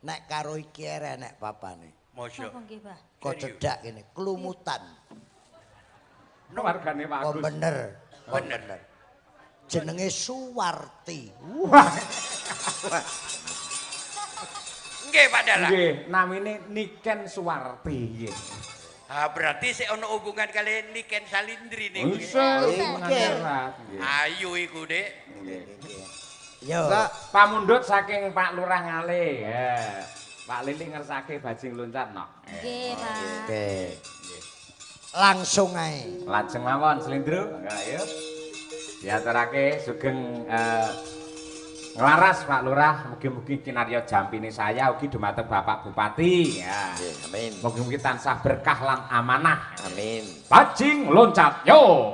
nek karo iki nek papane. Mosok. Napa nggih, Mbah? Kok cedak kene klumutan. Wargane Pak Kok Agus. bener. Kok Bener. bener. Jenenge Suwarti. Wah. Nggih Pak Dalang. Nggih, namine Niken Suwarti nggih. Ah berarti sik ono hubungan kali Niken Salindri niku. Wis Nggih. nggih. Ayu iku, Dik. Nggih. Yo. Pamundhut saking Pak Lurah Ngale. Ya. Pak Lili ngersake bajing loncat no. Nggih, Pak. Oke. Langsung ae. Lajeng mawon Slendro. Ayo. Diaturake sugeng nglaras Pak Lurah, mugi-mugi kinarya jampine saya ugi dumateng Bapak Bupati. Ya. Amin. Mugi-mugi tansah berkah lan amanah. Amin. Bajing loncat yo.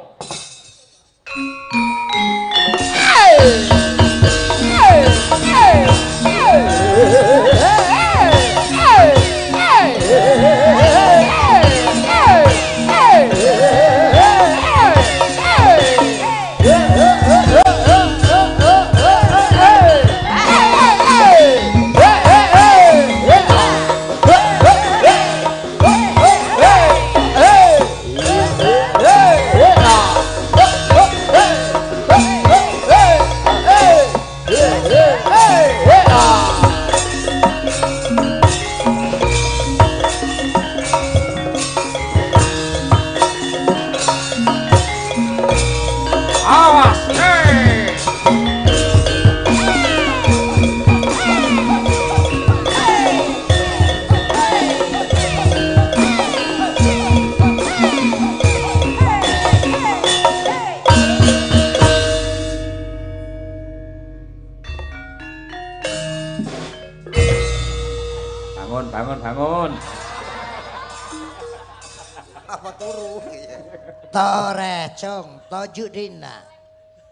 Awas. Hey. Bangun, bangun, bangun. Apa turu? Torecong tojuk dina.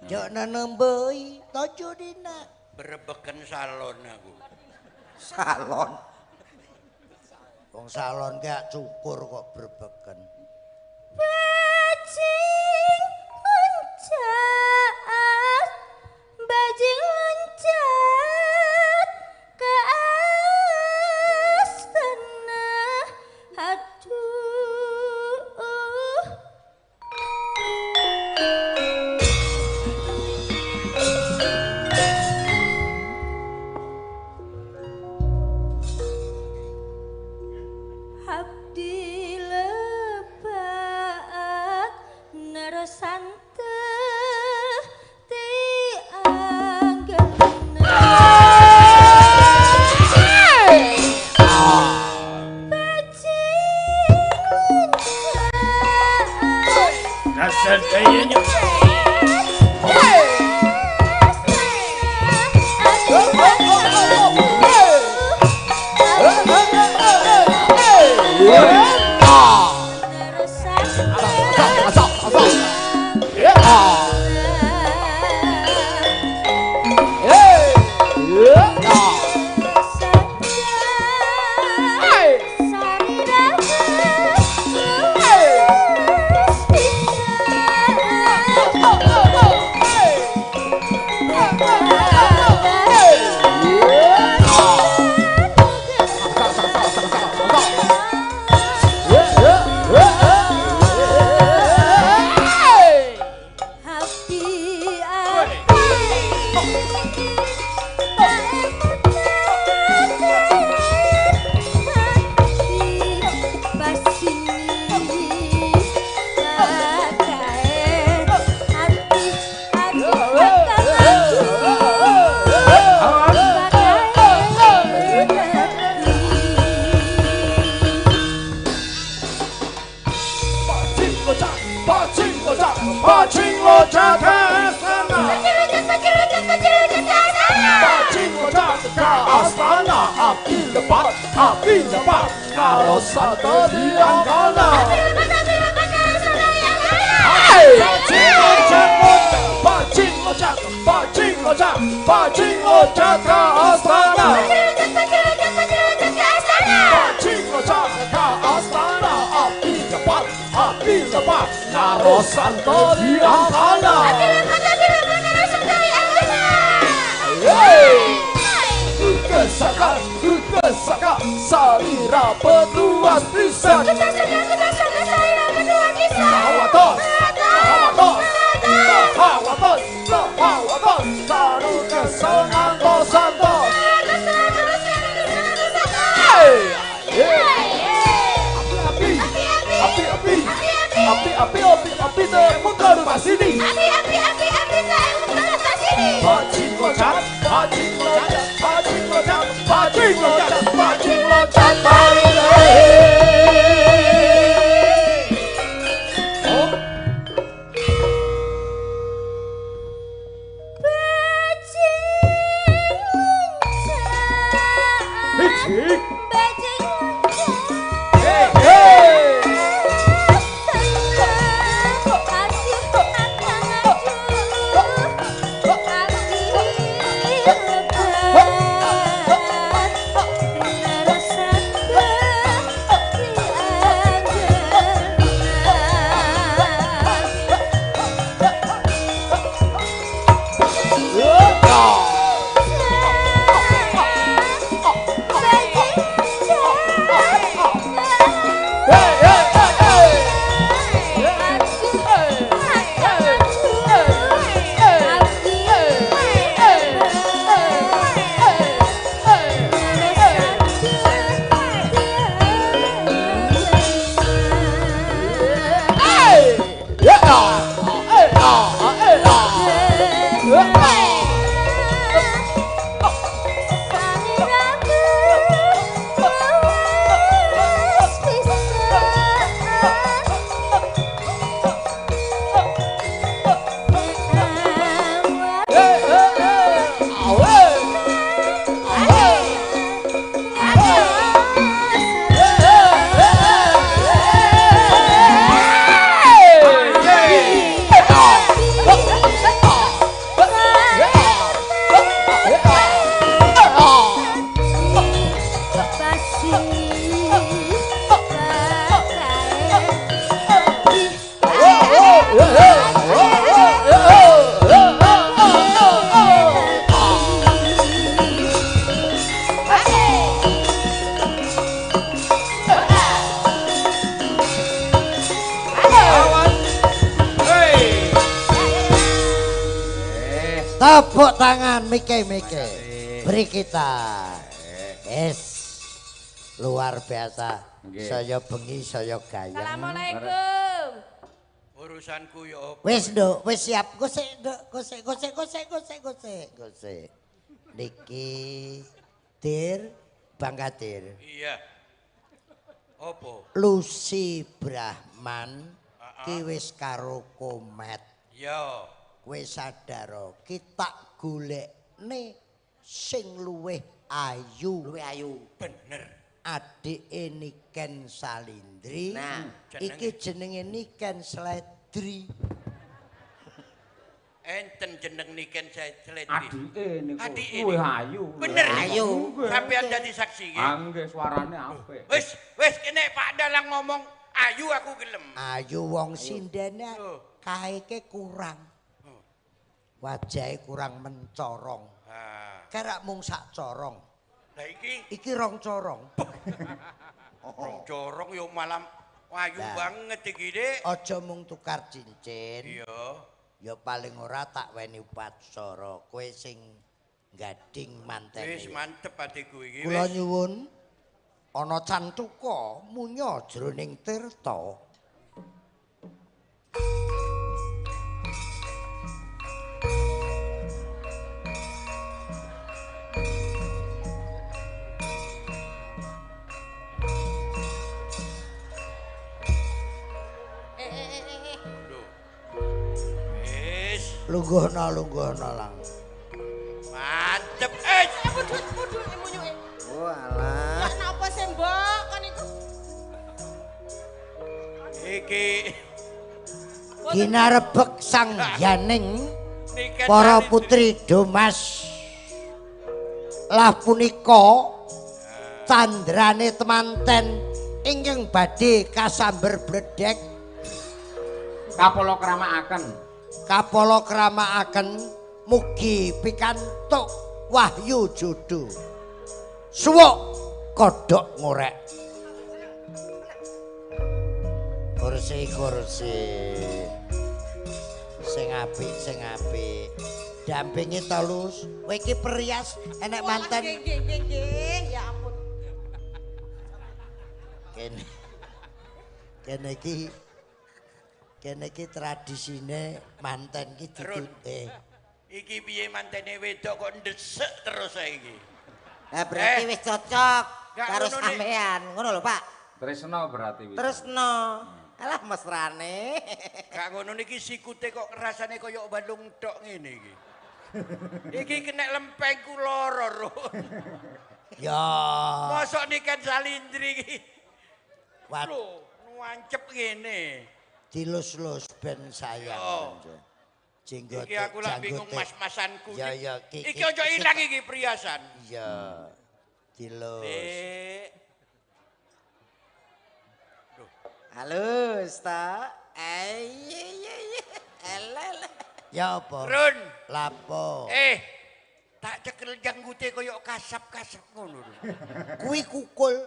Jok nenembei tojuk dina. Berebeken salon aku. Salon. Wong salon gak cukur kok berebeken. Bajing loncat, bajing loncat ke astana. Aduh. Abdi lebat nerosante ti anggena. Bajing loncat. Bajing loncat ke astana. Bajing loncat ke astana. Api lebat, api lebat, kalau satu di angkana. Bajing loncat, bajing loncat, bajing loncat, bajing loncat ke astana. Bajing loncat ke astana. Api lebat, api lebat, kalau satu di angkana. Kesaka, kesaka, salira petuas pisan. Hawatos, hawatos, hawatos, hawatos, saru kesenanto santo. Api, api, api, api, api, api, api, temukan rumah sini. Api, api, api, api, temukan rumah sini. Bajing loncat, bajing loncat, bajing loncat, bajing loncat, bajing loncat, Tepuk tangan Mike-Mike. Beri kita. Yes. Luar biasa. Saya bengi, saya gayeng. Assalamualaikum. Urusanku ya opo? Wis, Nduk, wis siap. Gosek, Nduk, gosek, gosek, gosek, gosek, gosek, gosek. Niki Dir Bang Kadir. Iya. Opo? Lucy Brahman ki wis karo Komet. Iya. Kowe sadar kita golekne sing luwih ayu. Luwih ayu. Bener. Adike Niken Salindri. Nah, iki jenenge Niken Sledri. Enten jeneng Niken Sledri. Adike niku luwih ayu. Bener ayu. Sampeyan dadi saksi nggih. Ah nggih suarane apik. Wis, wis kene Pak Dalang ngomong ayu aku gelem. Ayu wong sindene kaeke kurang. Wajahe kurang mencorong. Kerak mung sak corong. Lah iki iki rong corong. Rong corong yo malam ayu banget iki, Dik. Aja mung tukar cincin. Iya. Ya paling ora tak weni upacara. Kowe sing gading mantene. Wis mantep atiku iki. Kula nyuwun ana cantuka munya jroning tirta. Lungguhna lungguhna lang. Mantep. Pudut munyuke. Oh alah. Ya napa sih mbok kon iku? Iki ginarebek sang yaning para putri Domas. Lah punika tandrane temanten ingkang badhe kasamber bledek kapala kramakaken. Kapala kramakaken mugi pikantuk wahyu jodo. Suwuk kodhok ngorek. Kursi kursi. Sing apik sing apik. Dampingi to Lus. Kowe iki perias enek manten. Nggih nggih nggih, ya ampun. Kene. Kene iki tradisine manten iki ditute. Iki piye mantene wedok kok ndesek terus saiki. Lah berarti wis cocok karo sampean, ngono lho Pak. Tresno berarti wis. Tresno. Alah mesrane. Gak ngono niki sikute kok rasane kaya balung tok ngene iki. Iki kena lempengku loro, Run. Ya. Mosok Niken Salindri iki. Lho, nuancep ngene. Dilus-lus ben sayang. Jenggote. Iki aku lak bingung mas-masanku. Ya ya iki aja ilang iki perhiasan. Iya. Dilus. Halus ta. Elel. Ya apa? Run. Lapo? Tak cekel janggute koyo kasap-kasap ngono lho. Kuwi kukul.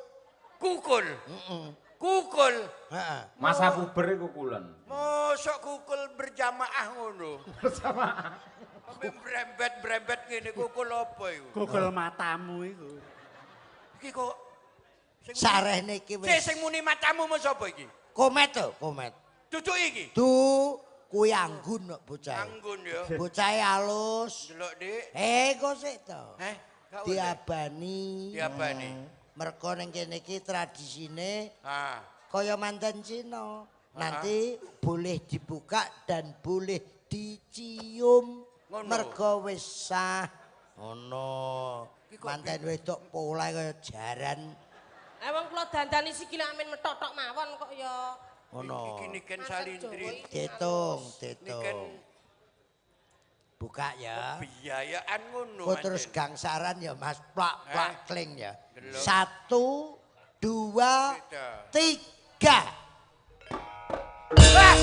Kukul. Heeh. Kukul. Heeh. Masa puber iku kukulen. Mosok kukul berjamaah ngono. Berjamaah. Brembet-brembet ngene kukul apa iku? Kukul matamu iku. Iki kok sarehne iki wis. Sing muni matamu mau sapa iki? Komet to, komet. Duduk iki. Du kuwi anggun kok bocah. Anggun ya. Bocahe alus. Delok, Dik. Kok sik to? Diabani. Diabani. Mergo ning kene iki tradisine kaya manten Cina. Nanti boleh dibuka dan boleh dicium. Mergo wis sah. Ngono. Manten wedok polahe kaya jaran. Wong kula dandani sikile amin methothok mawon kok ya. Ngono. Iki Niken Salindri. Ditung, ditung. Buka ya. Biayaan ngono. Kok terus gangsaran ya Mas, plak-plak kling ya. 1 2 3. Wah.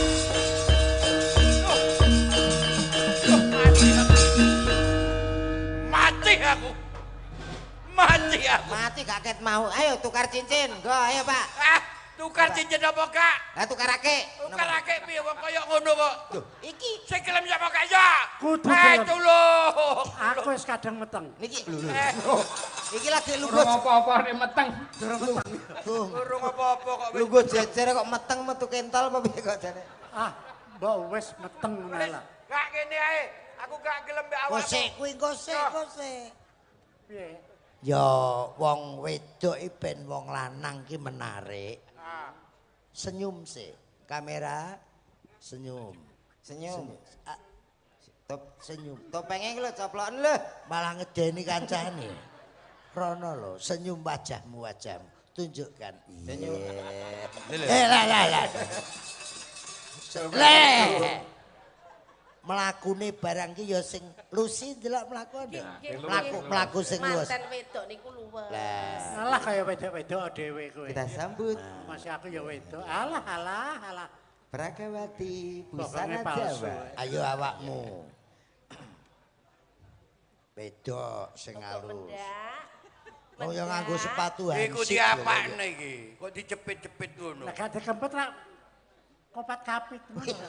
Mati aku. Mati aku. Mati gak ket mau. Ayo tukar cincin. Go, ayo Pak. Tukar cincin apa kak? Lah tukarake. Tukarake piye wong kaya ngono kok. Lho, iki sing gelem sapa kak ya? Kudu gelem. Tulung. Aku wis kadang meteng. Niki lho lho. Iki lagi lungguh. Urung apa-apa nek meteng. Durung meteng. Urung apa-apa kok wis. Lungguh jejer kok meteng metu kental apa piye kok jane? Ah, mbok wis meteng ngono lah. Gak ngene ae. Aku gak gelem mbek awakmu. Kosek kuwi kosek kosek. Piye? Ya wong wedok iki ben wong lanang ki menarik. Senyum sih, kamera senyum. Senyum. Top senyum. Topenge iki lho coploken lho. Malah ngedeni kancane. Rono lho, senyum wajahmu wajahmu. Tunjukkan. Senyum. Lah lah lah. Le. Mlakune barang ki ya sing Lucy ndelok mlaku. Mlaku sing luwes. Manten wedok niku luwes. Alah kaya wedok-wedok dhewe kowe. Kita sambut. Masih aku ya wedok. Alah alah alah. Pragawati busana Jawa. Ayo awakmu. Wedok sing halus. Oh ya nganggo sepatu hansip. Iku diapakne iki? Kok dicepit-cepit ngono. Lah gak dikempet rak kopat kapit ngono.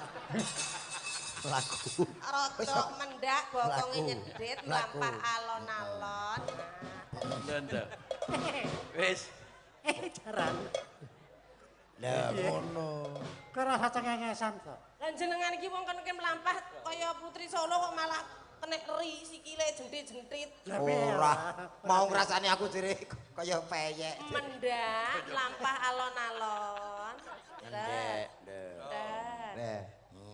Laku. Rodok mendak bokonge nyedit mlampah alon-alon. Lha wis. Jaran. Lah ngono. Kok rasa cengengesan to. Lah jenengan iki wong kene mlampah kaya putri Solo kok malah kenek ri sikile jentit-jentit. Ora. Mau ngrasani aku jere kaya peyek. Mendak mlampah alon-alon. Mendek. Lah.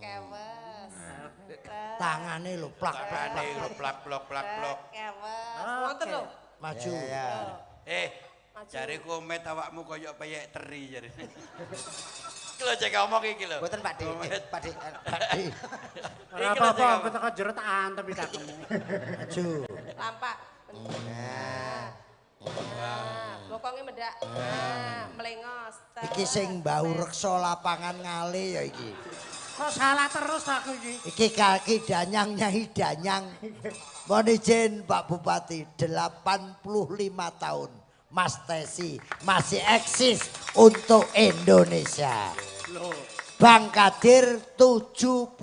Kewes. Tangane lho plak plak. Tangane lho plak plok plak plok. Ngoten lho. Maju. Jare Komet awakmu koyo peyek teri jare. Iki lho cek ngomong iki lho. Mboten Pak De. Pak De. Ora apa-apa, aku teko jero tak antem kakemu. Maju. Lampak. Nah. Bokonge mendak. Nah, melengos. Iki sing bau reksa lapangan ngale ya iki. Kok salah terus aku iki? Iki kaki danyang nyai danyang. Mohon izin Pak Bupati, 85 tahun Mas Tesi masih eksis untuk Indonesia. Bang Kadir 75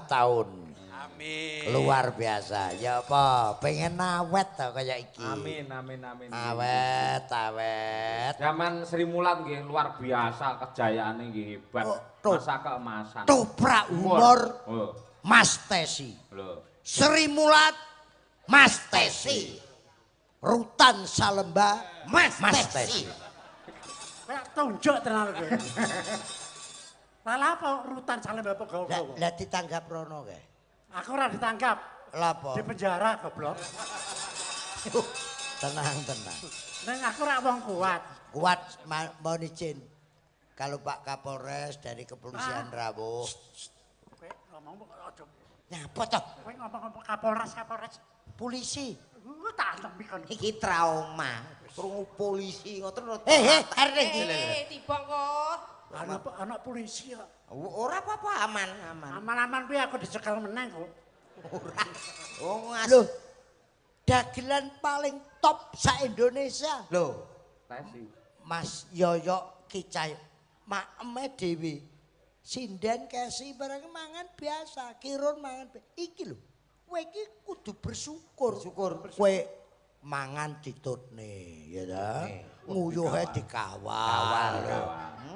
tahun. Amin. Luar biasa. Ya apa, pengen awet to kaya iki. Amin amin amin. Awet, awet. Zaman Sri Mulat nggih luar biasa kejayaane nggih hebat. Masa keemasan. Toprak humor Mas Tesi. Lho. Sri Mulat Mas Tesi. Rutan Salemba Mas Tesi. Kayak tunjuk tenan kowe. Lah apa Rutan Salemba apa gawa-gawa? Lah ditanggap rono kae. Aku ora ditangkap. Lah apa? Di penjara goblok. Tenang, tenang. Neng aku ora wong kuat. Kuat mohon izin. Kalau Pak Kapolres dari Kepolisian rawuh. Kowe ngomong aja. Nyapa toh? Kowe ngomong Kapolres, Kapolres. Polisi. Tak antem kon. Iki trauma. Krungu polisi ngoten. Arek iki. Tiba kok. Ana polisi kok. Ora apa-apa, aman, aman. Aman-aman kuwi aku dicekel meneng kok. Ora. Wong lho. Dagelan paling top sa Indonesia. Lho, Tesi. Mas Yoyok Kicay maeme dhewe. Sinden kesi barang mangan biasa, kirun mangan iki lho. Kowe iki kudu bersyukur. Bersyukur. Kowe mangan ditutne, ya ta? Nguyuhe dikawal.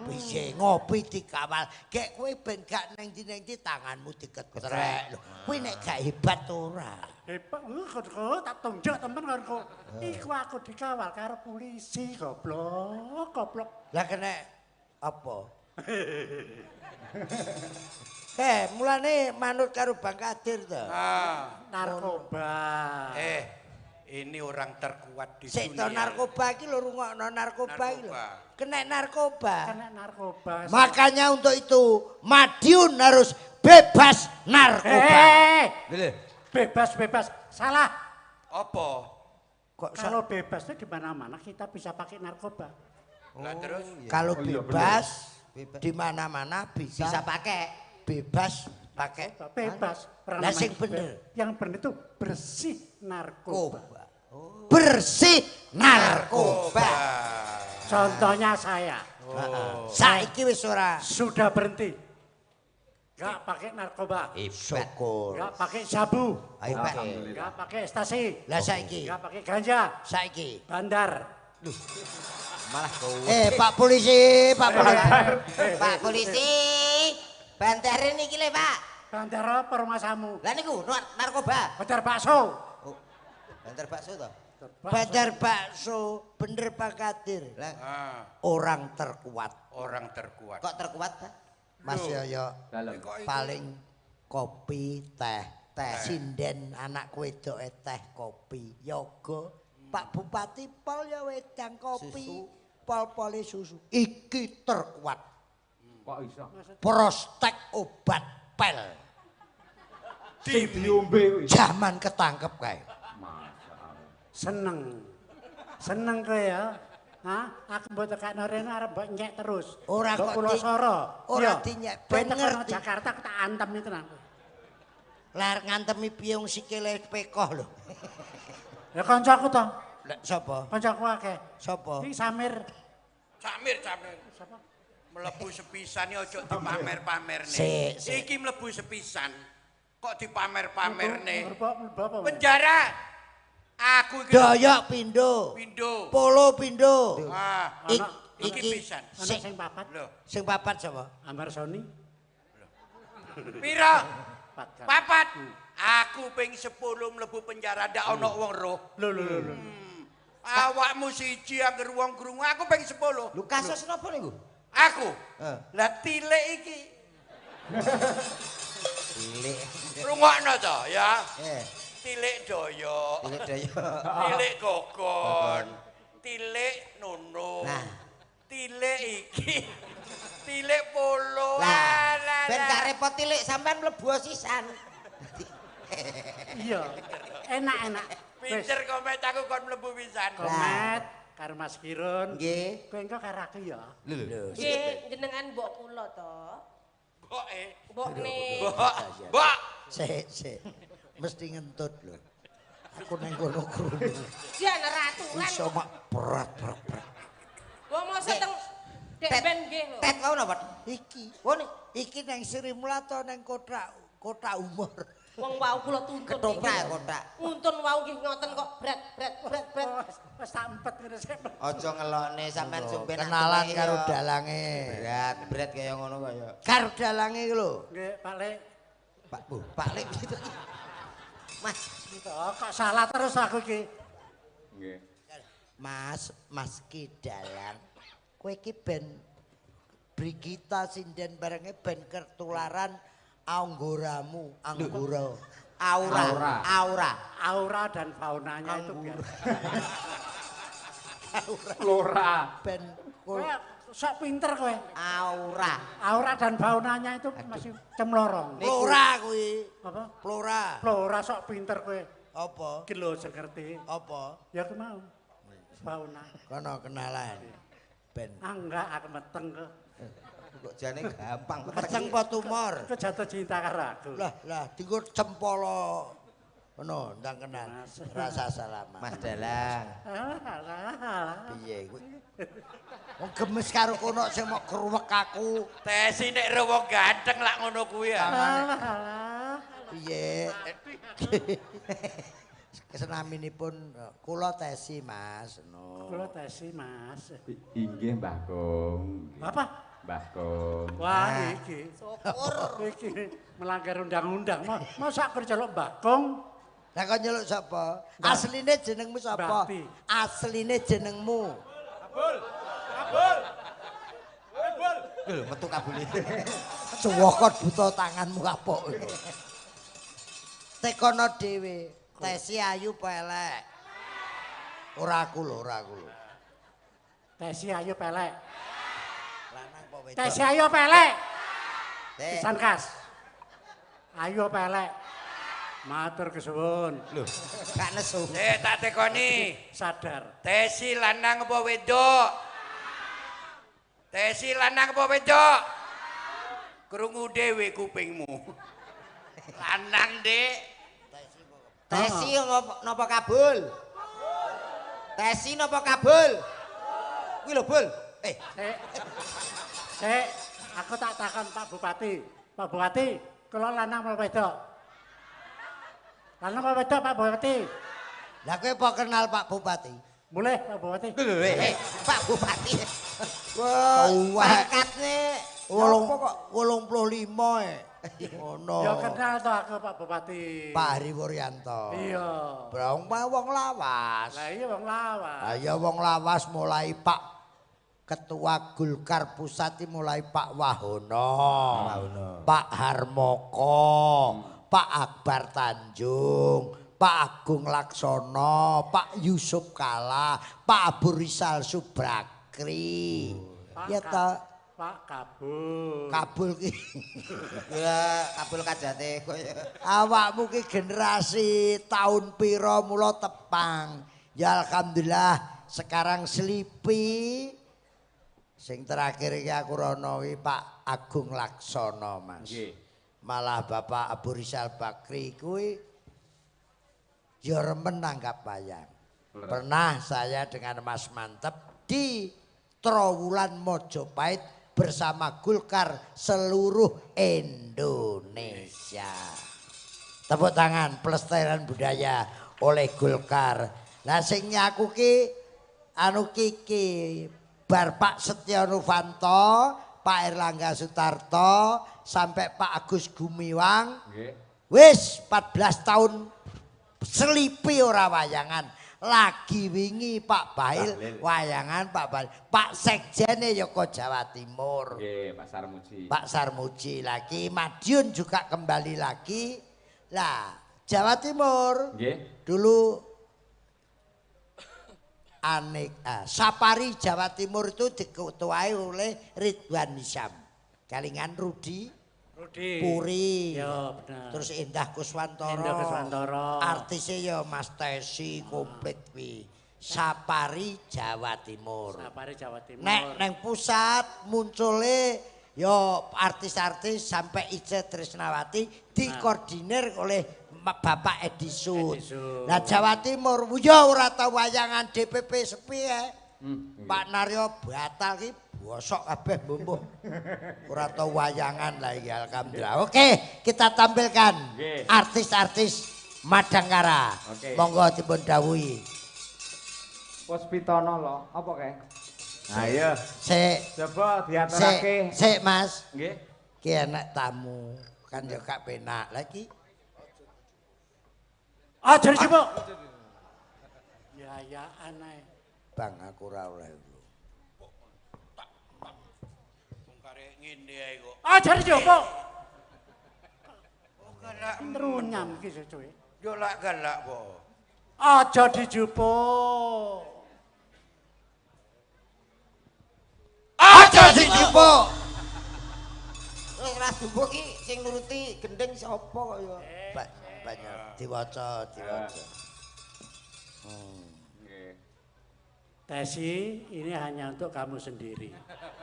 Piye ngopi dikawal. Gek kowe ben gak neng ndi-neng ndi tanganmu diketrek lho. Kowe nek gak hebat ora. Hebat kok tak tunjuk temen kok. Iku aku dikawal karo polisi goblok, goblok. Lah kena apa? Mulane manut karo Bang Kadir to. Narkoba. Ini orang terkuat di Sik dunia. To narkoba iki lho rungokno narkoba iki lho. Kena narkoba. Kena narkoba. Makanya untuk itu Madiun harus bebas narkoba. Bebas bebas. Salah. Apa? Kok kalau bebas itu di mana-mana kita bisa pakai narkoba. Lah terus kalau bebas di mana-mana bisa pakai. Bebas pakai bebas. Lah sing bener. Yang bener itu bersih narkoba. Bersih narkoba. Contohnya saya. Saiki wis ora. Sudah berhenti. Enggak pakai narkoba. Syukur. Enggak pakai sabu. Alhamdulillah. Enggak pakai ekstasi. Lah saiki. Enggak pakai ganja. Saiki. Bandar. Loh. Malah kowe. Pak polisi, Pak polisi. Pak polisi. Bandare niki lho, Pak. Bandar apa rumahmu? Lah niku narkoba. Bandar bakso. Oh, bandar bakso to? Bandar bakso, bener Pak Kadir. Lah. Orang terkuat. Orang terkuat. Kok terkuat, Pak? Mas Yoyo paling kopi, teh, teh. Sinden anak wedoke teh kopi, yoga. Pak Bupati pol ya wedang kopi, pol-pole susu. Iki terkuat. Kok iso? Prospek obat pel. Sing diombe kuwi. Jaman ketangkep kae. Masyaallah. Seneng. Seneng kowe ya. Hah? Aku mbok tekakno rene arep mbok nyek terus. Ora kok kula soro. Ora dinyek ben ngerti. Jakarta tak antem iki tenan. Lah ngantemi piye wong sikile pekoh lho. Ya kancaku to. Lah sapa? Kancaku akeh. Sapa? Iki Samir. Samir, Samir. Sapa? Mlebu sepisan iki aja dipamer-pamerne. Iki mlebu sepisan kok dipamer-pamerne. Penjara. Aku iki Doyok pindho. Pindho. Polo pindho. Ah, iki pisan. Ana sing papat. Lho, sing papat sapa? Ambar Soni. Pira? Papat. Aku ping 10 mlebu penjara ndak ana wong roh. Lho lho lho. Awakmu siji angger wong krungu aku ping 10. Lho kasus napa niku? Aku. Lah tilik iki. Tilik. Rungokno to ya. Tilik Doyo. Tilik Doyo. Tilik Gogon. Tilik Nono. Nah. Tilik iki. Tilik Polo. Lah, ben gak repot tilik sampean mlebu sisan. Iya. Enak-enak. Pinter Komet aku kon mlebu pisan. Komet karo Mas Kirun. Nggih. Kowe engko karo aku ya. Lho. Nggih, jenengan mbok kula to. Mboke. Mbokne. Mbok. Mbok. Sik, sik. Mesti ngentut lho. Aku nang kono krungu. Jan raturan. Iso mak berat berat berat. Wong mosok teng Dek ben nggih lho. Tet wau napa? Iki. Wone iki nang Sri Mulato nang kota umur. Wong wau kula tuntun. Ketoprak kotak. Nuntun wau nggih ngoten kok bret bret bret bret. Wis tak empet ngene sik. Aja ngelokne sampean sumpen kenalan karo dalange. Berat, berat kaya ngono kaya. Karo dalange iki lho. Nggih, Pak Lek. Pak Bu, Pak Lek gitu. Mas, kok salah terus aku iki. Nggih. Mas, Mas Ki Dalang. Kowe iki ben Brigita sinden barenge ben ketularan anggoramu, anggora. Aura, aura, aura dan faunanya itu biar. Flora. Ben kowe sok pinter kowe. Aura. Aura dan faunanya itu masih cemlorong. Flora kuwi. Apa? Flora. Flora sok pinter kowe. Apa? Ki lho sing ngerti. Apa? Ya aku mau. Fauna. Kono kenalan. Ben. Ah enggak, aku meteng kok. Kok jane gampang meteng apa tumor? Kok jatuh cinta karo aku. Lah, lah dienggo cempolo. Ngono, ndang kenal. Rasa salaman. Mas Dalang. Piye kuwi? Wong gemes karo kono sing mok kruwek aku. Tesi nek ro wong ganteng lak ngono kuwi ya. Piye? Kesenaminipun kula Tesi, Mas. No. Kula Tesi, Mas. Inggih, Mbah Kong. Apa? Mbah Kong. Wah, iki. Syukur. Iki melanggar undang-undang. Masa aku celuk Mbah Kong? Lah kok nyeluk sapa? Asline jenengmu sapa? Asline jenengmu. Kabul. Kabul. Kabul. Lho, metu kabule. Cuwokot buta tanganmu kapok. Tekono dhewe. Tesi ayu apa elek? Ora aku lho, ora aku lho. Tesi ayu apa elek? Lanang apa wedok? Tesi ayu apa elek? Pisan kas. Ayu apa elek? Matur kesuwun. Lho, gak nesu. Tak tekoni. Sadar. Tesi lanang apa wedok? Tesi lanang apa wedok? Krungu dhewe kupingmu. Lanang, Dik. Tesi napa kabul? Tesi napa kabul? Kuwi lho, Bul. Sik, aku tak takon Pak Bupati. Pak Bupati, kula lanang apa wedok? Lanang apa wedok Pak Bupati? Lah kowe apa kenal Pak Bupati? Boleh Pak Bupati. Pak Bupati. Wah, pangkatne 85 e. Ngono. Ya kenal to aku Pak Bupati. Pak Hari Wuryanto. Iya. Brong wong lawas. Lah iya wong lawas. Lah iya wong lawas mulai Pak Ketua Golkar Pusat mulai Pak Wahono, Pak Harmoko, Pak Akbar Tanjung, Pak Agung Laksono, Pak Yusuf Kala, Pak Abu Rizal Subrakri. Ya ta. Pak Kabul. Kabul ki. Ya Kabul kajate koyo. Awakmu ki generasi tahun pira mula tepang. Ya alhamdulillah sekarang selipi. Sing terakhir iki aku rono iki Pak Agung Laksono, Mas. Nggih. Malah Bapak Abu Rizal Bakri kuwi ya remen nanggap wayang. Pernah saya dengan Mas Mantep di Trowulan Mojopahit bersama Golkar seluruh Indonesia. Tepuk tangan pelestarian budaya oleh Golkar. Lah sing nyaku ki anu kiki bar Pak Setya Novanto, Pak Erlangga Sutarto, sampai Pak Agus Gumiwang. Nggih. Wis 14 tahun selipi ora wayangan. Lagi wingi Pak Bail wayangan Pak Bail. Pak Sekjene ya kok Jawa Timur. Nggih, Pak Sarmuji. Pak Sarmuji lagi, Madiun juga kembali lagi. Lah, Jawa Timur. Nggih. Dulu Sapari Jawa Timur itu diketuai oleh Ridwan Hisam. Kalingan Rudi Puri. Ya, bener. Terus Indah Kuswantoro. Indah Kuswantoro. Artisnya ya Mas Tesi komplit kuwi. Sapari Jawa Timur. Sapari Jawa Timur. Nek neng pusat muncule ya artis-artis sampai Ice Trisnawati dikoordinir oleh Bapak Edi Sud. Lah Jawa Timur ya ora tau wayangan DPP sepi ya. Pak Naryo batal ki bosok kabeh mbumbuh. Ora tau wayangan lah iki alhamdulillah. Oke, kita tampilkan artis-artis Madangkara. Monggo dipun dawuhi. Puspitono lho, apa kae? Ayo. Sik. Coba diaturake. Sik, Mas. Nggih. Ki enek tamu, kan ya gak penak. Lah iki aja dijupuk. Ya ya aneh. Bang aku ora oleh lho. Bungkare ngene ae kok. Aja dijupuk. Oh galak nrunyam iki sesuwe. Yo lak galak po. Aja dijupuk. Aja dijupuk. Wis ra dijupuk iki sing nuruti gendeng sapa kok ya. Banyak diwaca, diwaca. Nggih. Tesi, ini hanya untuk kamu sendiri.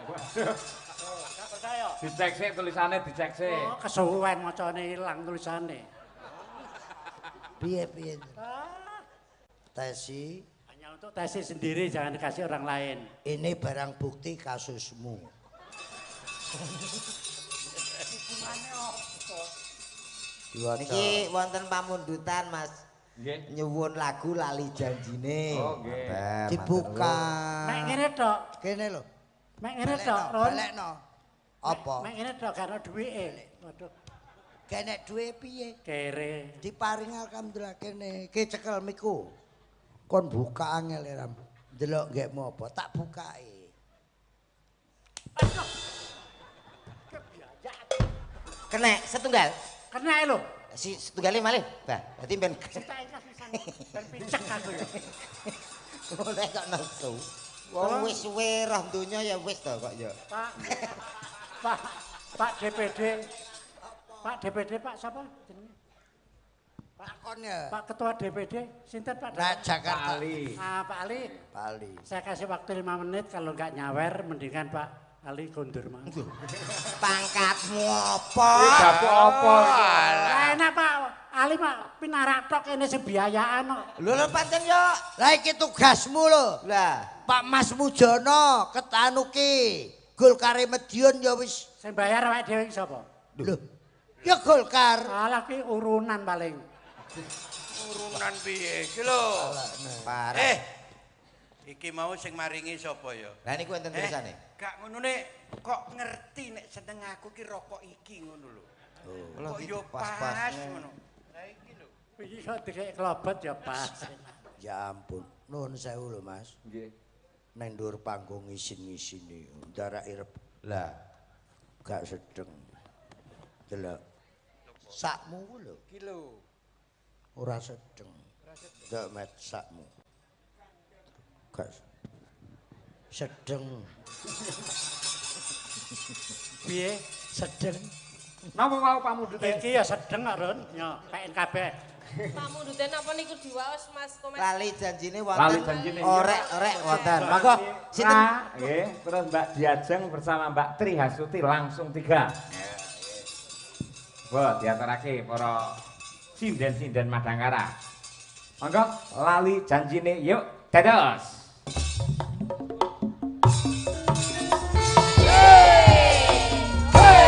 Waduh. Gak percaya. Dicek sik tulisane, dicek sik. Oh, kesuwen macane ilang tulisane. Piye-piye? Tesi hanya untuk Tesi sendiri, jangan dikasih orang lain. Ini barang bukti kasusmu. Niki wonten pamundutan, Mas. Nggih. Nyuwun lagu Lali Janjine. Oh, nggih. Dibuka. Mek ngene tok. Kene lho. Mek ngene tok, Ron. Balekno. Apa? Mek ngene tok gak ono duwike. Waduh. Gak enek duwe piye? Kere. Diparing alhamdulillah kene. Ki cekel miku. Kon buka angel ram. Delok nggekmu apa? Tak bukake. Kenek setunggal. Kenek lho. Si setunggale malih. Bah, berarti ben ben picek aku ya. Oleh kok nesu. Wong wis suwe roh donya ya wis to kok ya. Pak. Pak, Pak DPD. Pak DPD Pak sapa jenenge? Pak kon ya. Pak Ketua DPD sinten Pak? Nah, Jakarta. Pak Ali. Ah, Pak Ali. Pak Ali. Saya kasih waktu 5 menit kalau enggak nyawer mendingan Pak Ali kondur mang. Pangkatmu apa? Dapuk apa? Lah enak Pak Ali mak pinarak tok kene sing biayaan kok. Lho lho pancen yo. Lah iki tugasmu lho. Lah, Pak Mas Mujono ketanuki Golkare Madiun ya wis. Sing bayar awake dhewe iki sapa? Lho. Ya Golkar. Alah ki urunan paling. Urunan piye iki lho? Parah. Iki mau sing maringi sapa ya? Lah niku enten tulisane. Gak ngono nek kok ngerti nek seneng aku ki rokok iki ngono lho. Kok yo pas ngono. Lah iki lho. Iki kok dikek klobot ya pas. Ya ampun, nuwun sewu lho Mas. Nggih. Nang dhuwur panggung isin-isine, ndarake rep. Lah gak sedeng. Delok. Sakmu ku lho. Iki lho. Ora sedeng. Delok met sakmu. Gak sedeng. Piye? Sedeng. Napa wau pamundhute? Iki ya sedeng kok, Ron. Yo, PNKB. Pamundhute napa niku diwaos Mas Komet? Lali janjine wonten. Lali janjine. Orek-orek wonten. Monggo sinten? Nggih, terus Mbak Diajeng bersama Mbak Tri Hastuti langsung 3. Bo, diaturake para sinden-sinden Madangkara. Monggo lali janjine yuk dados. Hey, hey.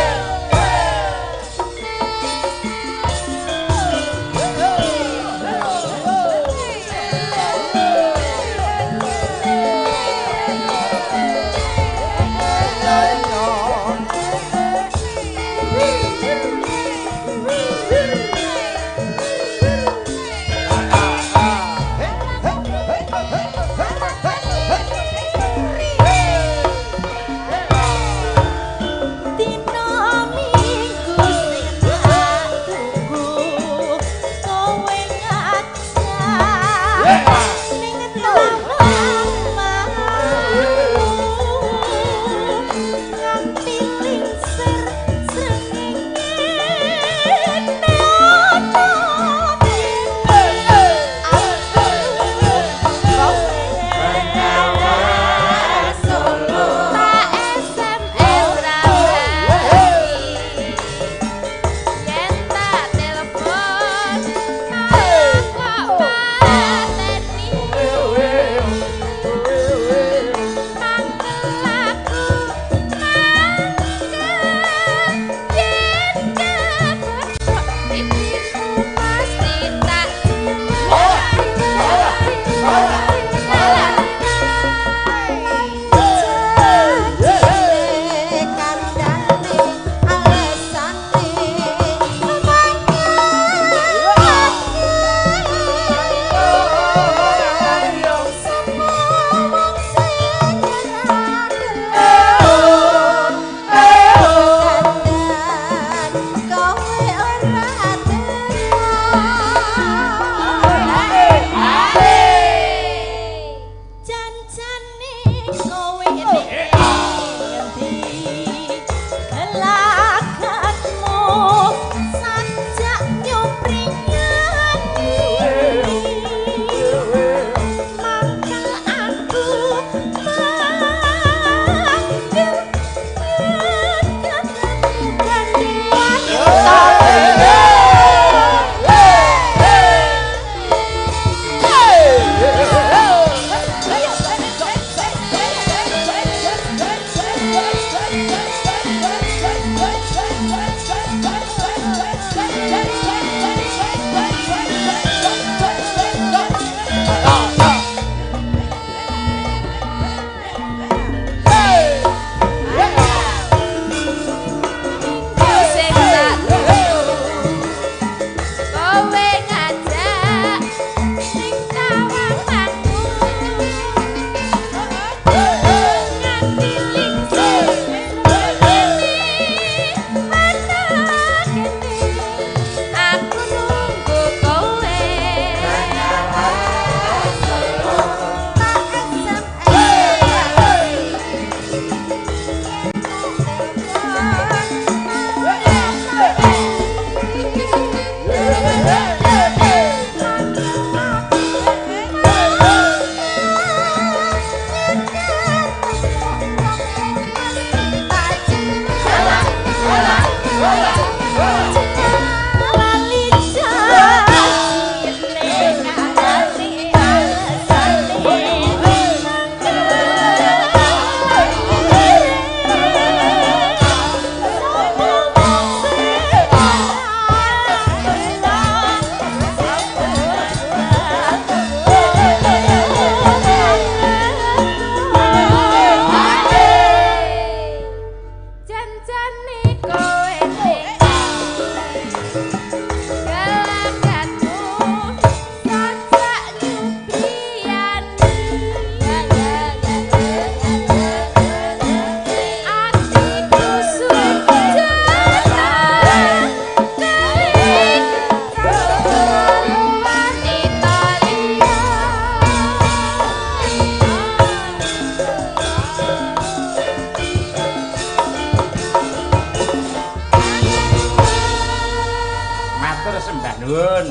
Sembah nuwun.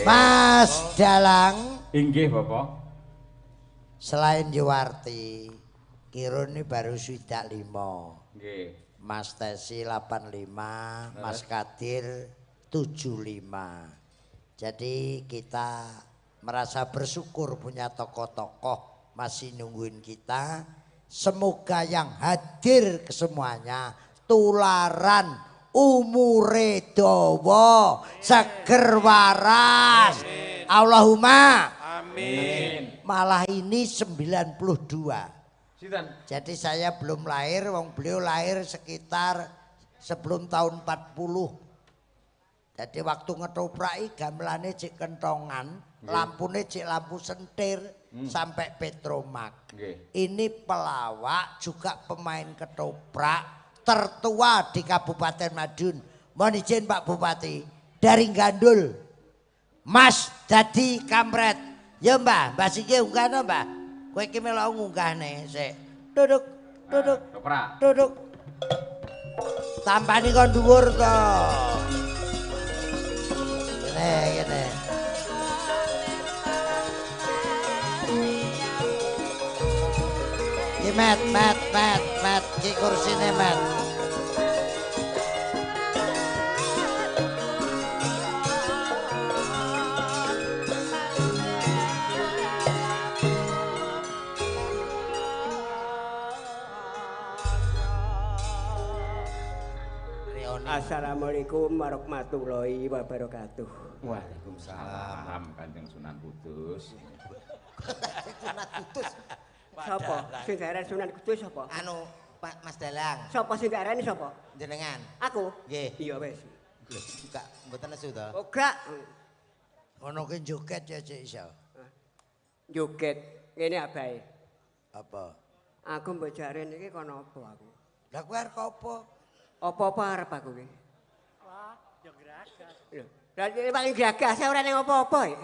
Mas Dalang. Inggih, Bapak. Selain Yuwarti, Kirun ini baru 65. Nggih. Mas Tesi 85, Mas Kadir 75. Jadi kita merasa bersyukur punya tokoh-tokoh masih nungguin kita. Semoga yang hadir kesemuanya tularan umure dawa, seger waras. Allahumma amin. Malah ini 92. Sinten? Jadi saya belum lahir, wong beliau lahir sekitar sebelum tahun 40. Jadi waktu ngetopraki gamelane cek kentongan, lampune cek lampu sentir sampai Petromak. Ini pelawak juga pemain ketoprak tertua di Kabupaten Madiun. Mohon izin Pak Bupati, dari Gandul. Mas Dadi Kampret. Ya Mbah, Mbah siki unggahno Mbah. Kowe iki melok ngunggahne sik. Duduk, duduk. Duduk. Tampani kon dhuwur to. Ngene, ngene. Ki met, met, met, met, ki kursine met. Assalamualaikum warahmatullahi wabarakatuh. Waalaikumsalam Kanjeng Sunan Kudus. Sunan Kudus. Sapa? Sing diarani Sunan Kudus sapa? Anu, Pak Mas Dalang. Sapa sing diarani sapa? Jenengan. Aku? Nggih. Iya wis. Gak mboten nesu to? Oh gak. Ngono ki joget ya cek iso. Joget ngene abahe. Apa? Aku mbok jaren iki kono apa aku? Lah kowe arep apa? Apa-apa arep aku ki. Wah, ya gragas. Lho, lah iki paling gragas ora ning apa-apa ya.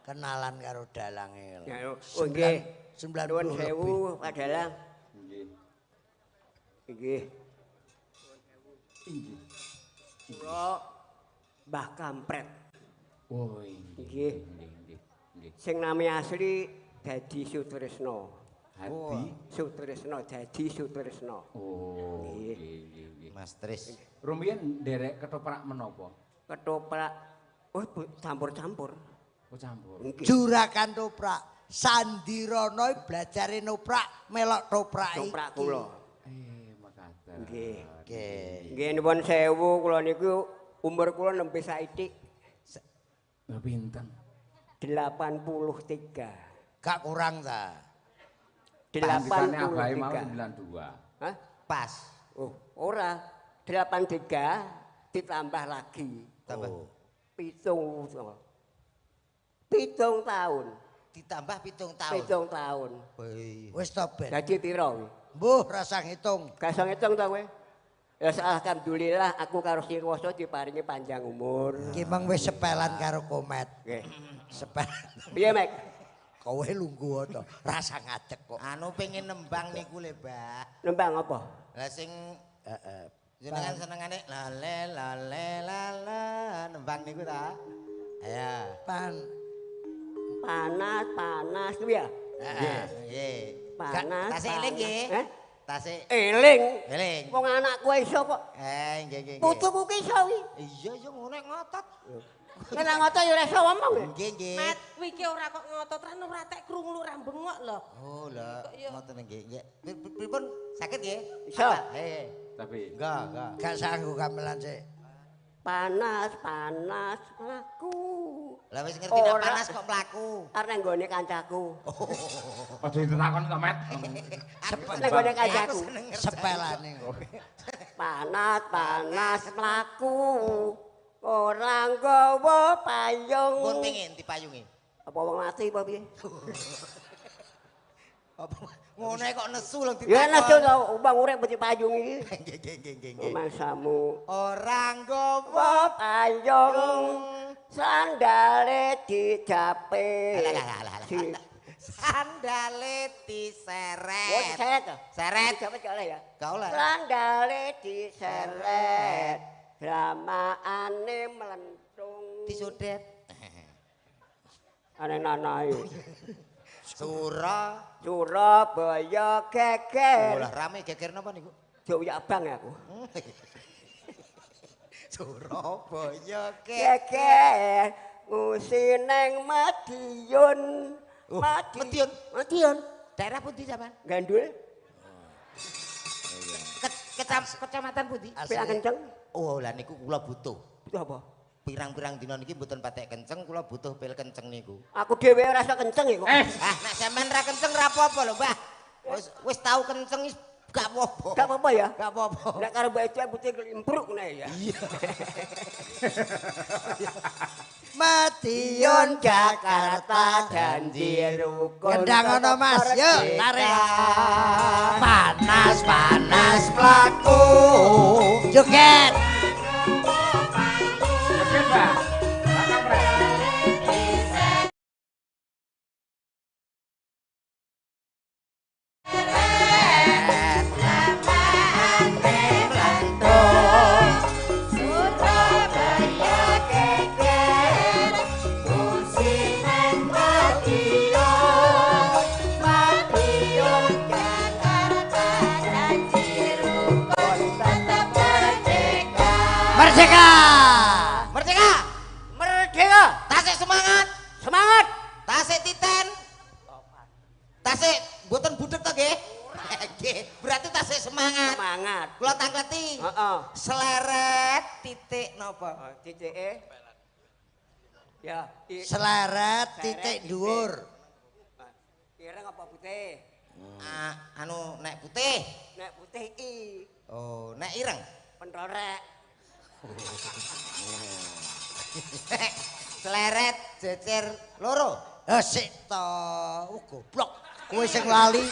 Kenalan karo dalange. Ya, oh nggih. 90 sewu Pak Dalang. Nggih. Nggih. Inggih. Kula Mbah Kampret. Oh, nggih. Nggih, nggih. Sing nami asli Dadi Sutresno. Hadi Sutresno, Dadi Sutresno. Oh, nggih, nggih. Mas Tris. Rumiyin nderek ketoprak menapa? Ketoprak. Oh, campur-campur. Oh, campur. Juragan toprak. Sandirono blajare noprak melok toprak iki. Toprak kula. Makaten. Nggih. Nggih. Nggih nuwun sewu kula niku umur kula nembe saithik. Lha pinten? 83. Gak kurang ta? 83. Abahe mau 92. Hah? Pas. Oh, ora. 83 ditambah lagi. Tambah. Oh. 7. 7 tahun. Ditambah 7 tahun. 7 tahun. Wis to ben. Dadi pira kuwi? Mbuh rasa ngitung. Gak iso ngitung to kowe? Ya alhamdulillah aku karo Sing Kuwasa diparingi panjang umur. Ki meng wis sepelan karo Komet. Nggih. Sepelan. Piye, Mek? Kowe lungguh to, rasa ngadeg kok. Anu pengen nembang niku le, Mbah. Nembang apa? Lah sing heeh. Jenengan senengane lale lale lala nembang niku ta? Ayo. Pan panas panas kuwi ya? Heeh. Nggih. Panas. Tasik eling nggih. Heh? Tasik eling. Eling. Wong anakku iso kok. Nggih nggih. Putuku ki iso kuwi. Iya iya ngono ngotot. Nek ngotot ya ora iso ngomong. Nggih nggih. Mat, kuwi iki ora kok ngotot ra ora tek krungu ora bengok lho. Oh lho, ngoten nggih. Nggih. Pripun saged nggih? Iso. Heh. Tapi enggak, enggak. Gak sanggup gamelan sik. Panas, panas mlaku. Lah wis ngerti nek panas kok mlaku. Arep nang nggone kancaku. Aja ditakon to, Met. Nang nggone kancaku. Sepelane. Panas, panas mlaku. Ora nggawa payung. Pun pengin dipayungi. Apa wong mati apa piye? Apa ngono kok nesu lho ditakon. Ya nesu to, wong urip mesti payung iki. Nggih nggih nggih nggih. Mangsamu ora nggawa payung. Sandale dijape. Sandale diseret. Oh, diseret to? Seret. Dijape gak oleh ya? Gak oleh. Sandale diseret. Dramaane mlentung. Sudet. Aneh-aneh. Surabaya geger. Lah rame geger napa niku? Jauh abang aku. Surabaya geger ngusi neng Madiun. Madiun. Madiun. Daerah pundi sampean? Gandul. Kecamatan pundi? Pirang kenceng. Oh, lah niku kula butuh. Butuh apa? Pirang-pirang dina niki mboten patek kenceng, kula butuh pil kenceng niku. Aku dhewe ora iso kenceng iku. Ah, nek sampean ra kenceng ra apa-apa lho, Mbah. Wis tau kenceng wis gak apa-apa. Gak apa-apa ya? Gak apa-apa. Nek karo mbak Eca putih klimpruk ngene ya. Iya. Madiun Jakarta janji rukun. Kendang ono Mas, yuk tarik. Panas-panas mlaku. Joget. Joget, Pak. Merdeka! Merdeka! Merdeka! Tasik semangat! Semangat! Tasik titen! Tasik mboten budheg to nggih? Nggih, berarti tasik semangat. Semangat. Kula tangkleti. Heeh. Seleret titik napa? Titike. Ya, seleret titik dhuwur. Ireng apa putih? Ah, anu nek putih. Nek putih i. Oh, nek ireng? Pentorek. Seleret jejer loro. Eh sik to, goblok. Kowe sing lali.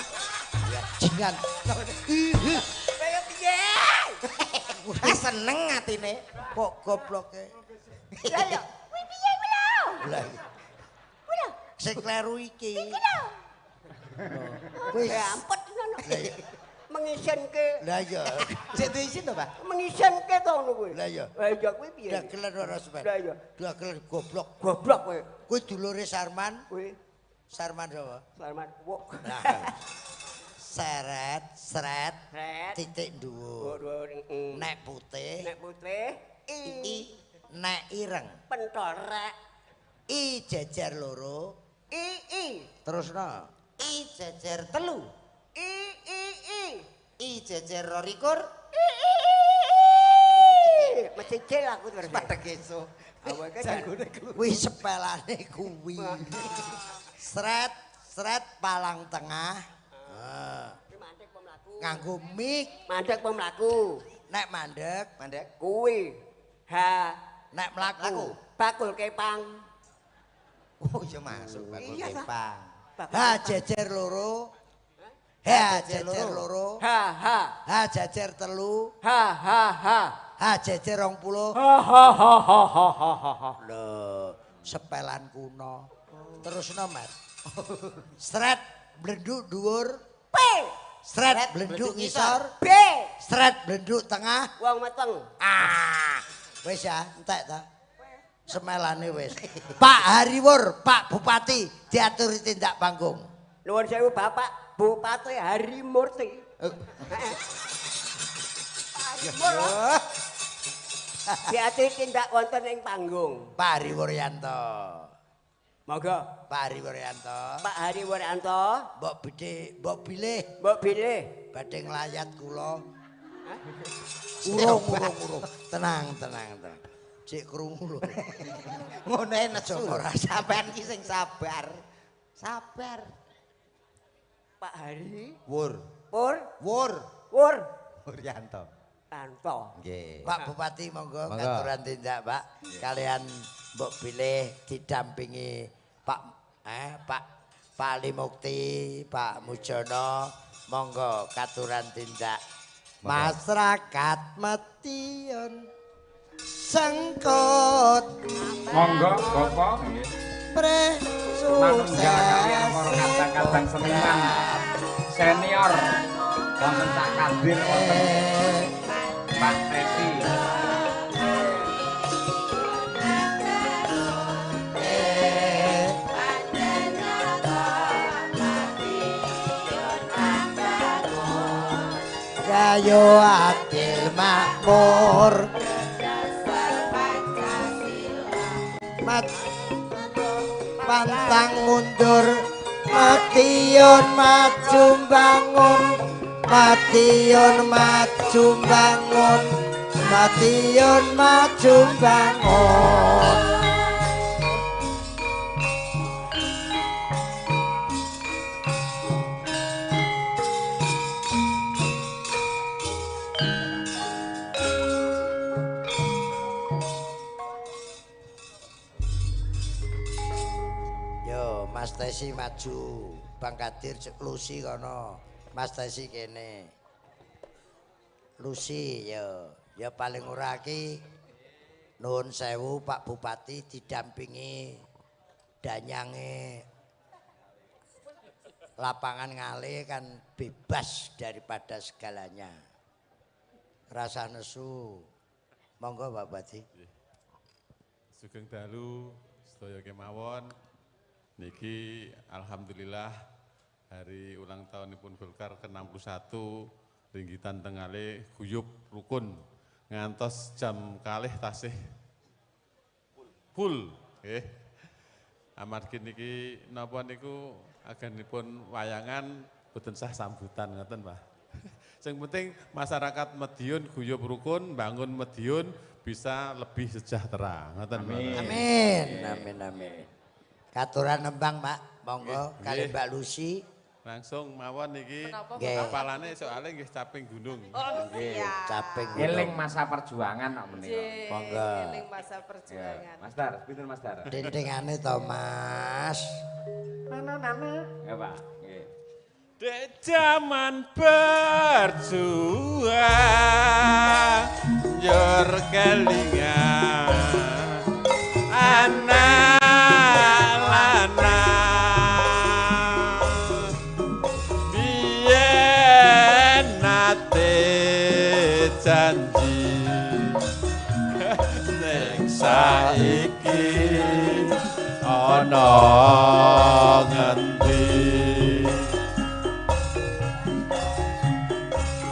Ya jingan. Kaya piye? Ah seneng atine. Kok gobloke. Lah ya, kuwi piye kuwi lho? Lah. Kuwi lho. Sing kleru iki. Iki lho. Wis ampet ngono. Mengisinke. Lah iya. Sik diisin to, Pak? Mengisinke to ngono kuwi. Lah iya. Lah iya kuwi piye? Dagelan ora sampean. Lah iya. Dagelan goblok. Goblok kowe. Kuwi dulure Sarman. Kuwi. Sarman sapa? Sarman wuk. Seret, seret, titik dhuwur. Nek putih. Nek putih i. Nek ireng. Pentorek. I jejer loro. I i. Terusno. I jejer telu. I i i. I jejer 22. I i i. Mecicil aku terus. Padha esuk. Awake janggone keluar. Kuwi sepelane kuwi. Sret, sret palang tengah. Heeh. Mandek apa mlaku? Nganggo mik. Mandek apa mlaku? Nek mandek, mandek kuwi. H. Nek mlaku. Bakul kepang. Oh iya masuk bakul kepang. H jejer loro. H jejer loro. H H. H jejer telu. H H H. H jejer 20. H H H H H H H. Lho, sepelan kuno. Terusno, Mas. Sret blenduk dhuwur. P. Sret blenduk ngisor. B. Sret blenduk tengah. Wong meteng. Ah. Wis ya, entek ta. Semelane wis. Pak Hariwur, Pak Bupati diaturi tindak panggung. Nuwun sewu Bapak Bupati Harimurti. Harimur. Diaturi tindak wonten ing panggung. Pak Hariwuryanto. Monggo. Pak Hariwuryanto. Pak Hariwuryanto. Mbok bidhe, mbok bilih. Mbok bilih. Badhe nglayat kula. Urung, urung, urung. Tenang, tenang, tenang. Cek krungu lho. Ngono e nesu. Sampean ki sing sabar. Sabar. Pak Hari Wur. Pur. Wur. Wur. Wuryanto. Anto. Nggih. Pak Bupati monggo katuran tindak, Pak. Kalian mbok bilih didampingi Pak Pak Ali Mukti, Pak Mujono, monggo katuran tindak. Masyarakat Madiun sengkut. Monggo Bapak nggih. Pre manunggal kalian para kadang-kadang seniman senior wonten Cak Kadir wonten Pak Teti. Gayo adil makmur. Mat pantang mundur, Madiun maju bangun, Madiun maju bangun, Madiun maju bangun. Yo, Mas Tesi maju, Bang Kadir Lusi kono, Mas Tesi kene. Lusi yo, ya paling ora iki nuwun sewu Pak Bupati didampingi danyange lapangan Ngale kan bebas daripada segalanya. Rasa nesu. Monggo Pak Bupati. Sugeng dalu sedaya kemawon. Niki alhamdulillah hari ulang tahunipun Golkar ke-61 Ringgitan Tengale guyub rukun ngantos jam kalih tasih full nggih. Amargi niki napa niku agenipun wayangan boten sah sambutan ngoten Pak. Sing penting masyarakat Madiun guyub rukun, bangun Madiun bisa lebih sejahtera ngoten. Amin. Amin amin amin. Katuran nembang Pak, monggo kali Mbak Lusi. Langsung mawon niki apalane soalnya nggih caping gunung. Oh, nggih, caping gunung. Eling masa perjuangan kok menika. Monggo. Eling masa perjuangan. Mas Dar, pinten Mas Dar? Dindingane to Mas. Nana. Ya Pak, nggih. Dek jaman berjuang njur kelingan anak lanang biyen nate janji ning saiki ana ngendi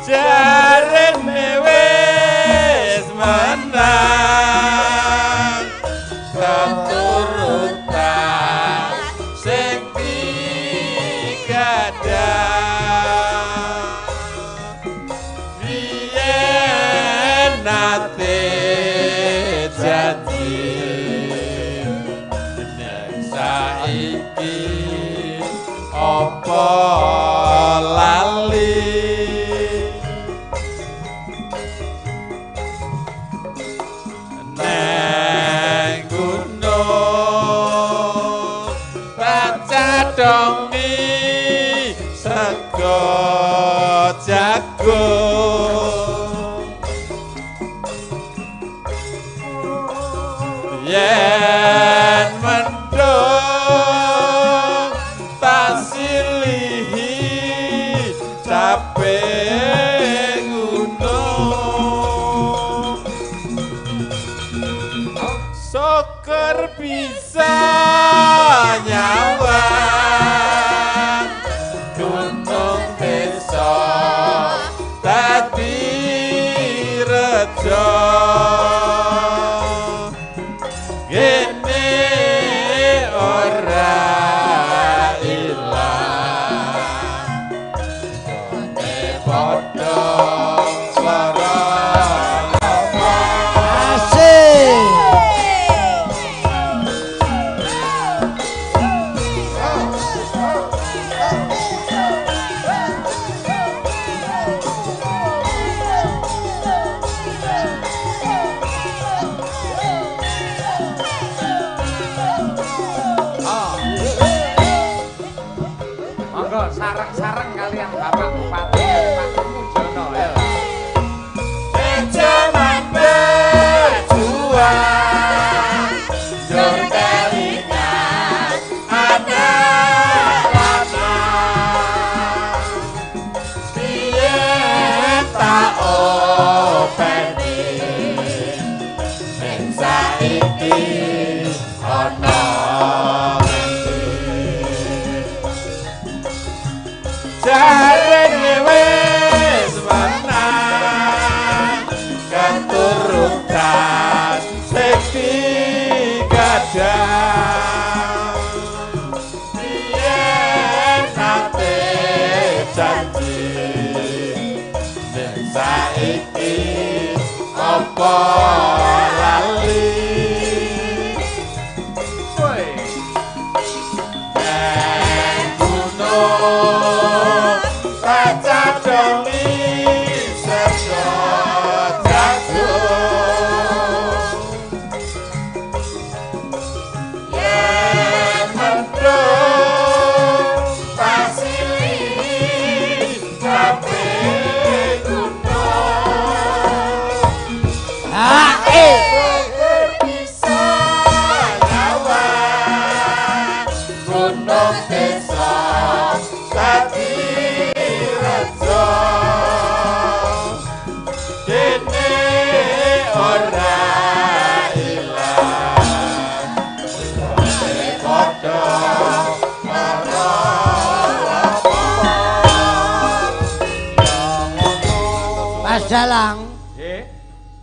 jarene wis menang keturutan sing digadang biyen nate janji ning saiki apa lali neng gunung cadongi sego jagung yen mendung tak silihi caping gunung syukur bisa nyawa gunung desa dadi rejo gene ora ilang gone padha lara. Asik. Turutan sing digadang biyen nate janji ning saiki apa lali nek gunung sacadongi sedot jagung yen mendung pasili kabeh gunung bisa lawan gunung desa dadi rejo dene ora ilang padha lara. Mas Dalang. Nggih.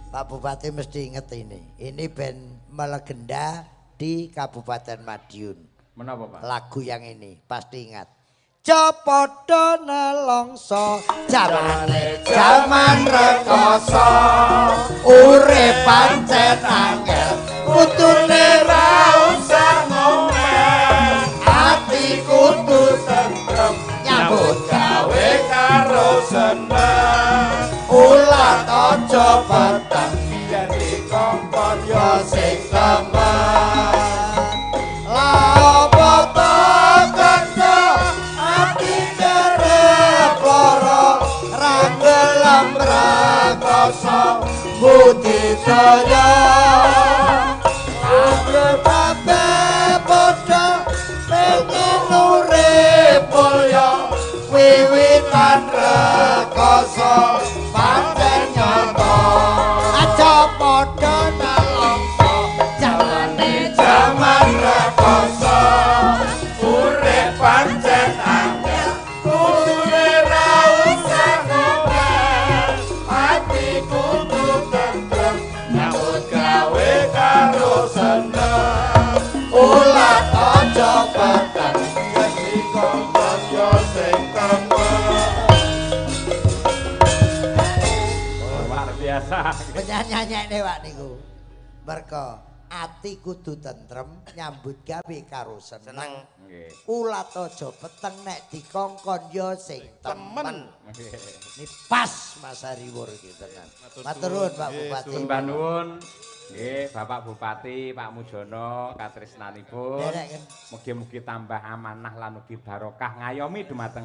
Pak Bupati mesti inget ini. Ini band melegenda di Kabupaten Madiun. Menapa, Pak? Lagu yang ini pasti ingat. Cepodo nelongso jamane jaman rekoso urip pancen angel kudune ra usah ngomel ati kudu tentrem nyambut gawe karo seneng ulat aja peteng yen dikongkon ya sing temen lha apa to kanca ati kerep lara ra gelem rekoso budidaya kabeh kabeh padha pengen urip mulya wiwitan rekoso pancen nyata aja padha nelongso jamane jaman rekoso urip pancen angel kudune ra usah ngomel ati kudu tentrem nyambut gawe karo seneng ulat aja peteng yen dikongkon yo sing temen. Luar biasa. Penyanyi-nyanyi Pak niku. Mergo ati kudu tentrem nyambut gawe karo seneng. Nggih. Ulat aja peteng nek dikongkon ya sing temen. Nggih. Ini pas Mas Hariwur iki tenan. Matur nuwun Pak Bupati. Sembah nuwun. Nggih, Bapak Bupati, Pak Mujono katresnanipun. Derek, kan. Mugi-mugi tambah amanah lan ugi barokah ngayomi dumateng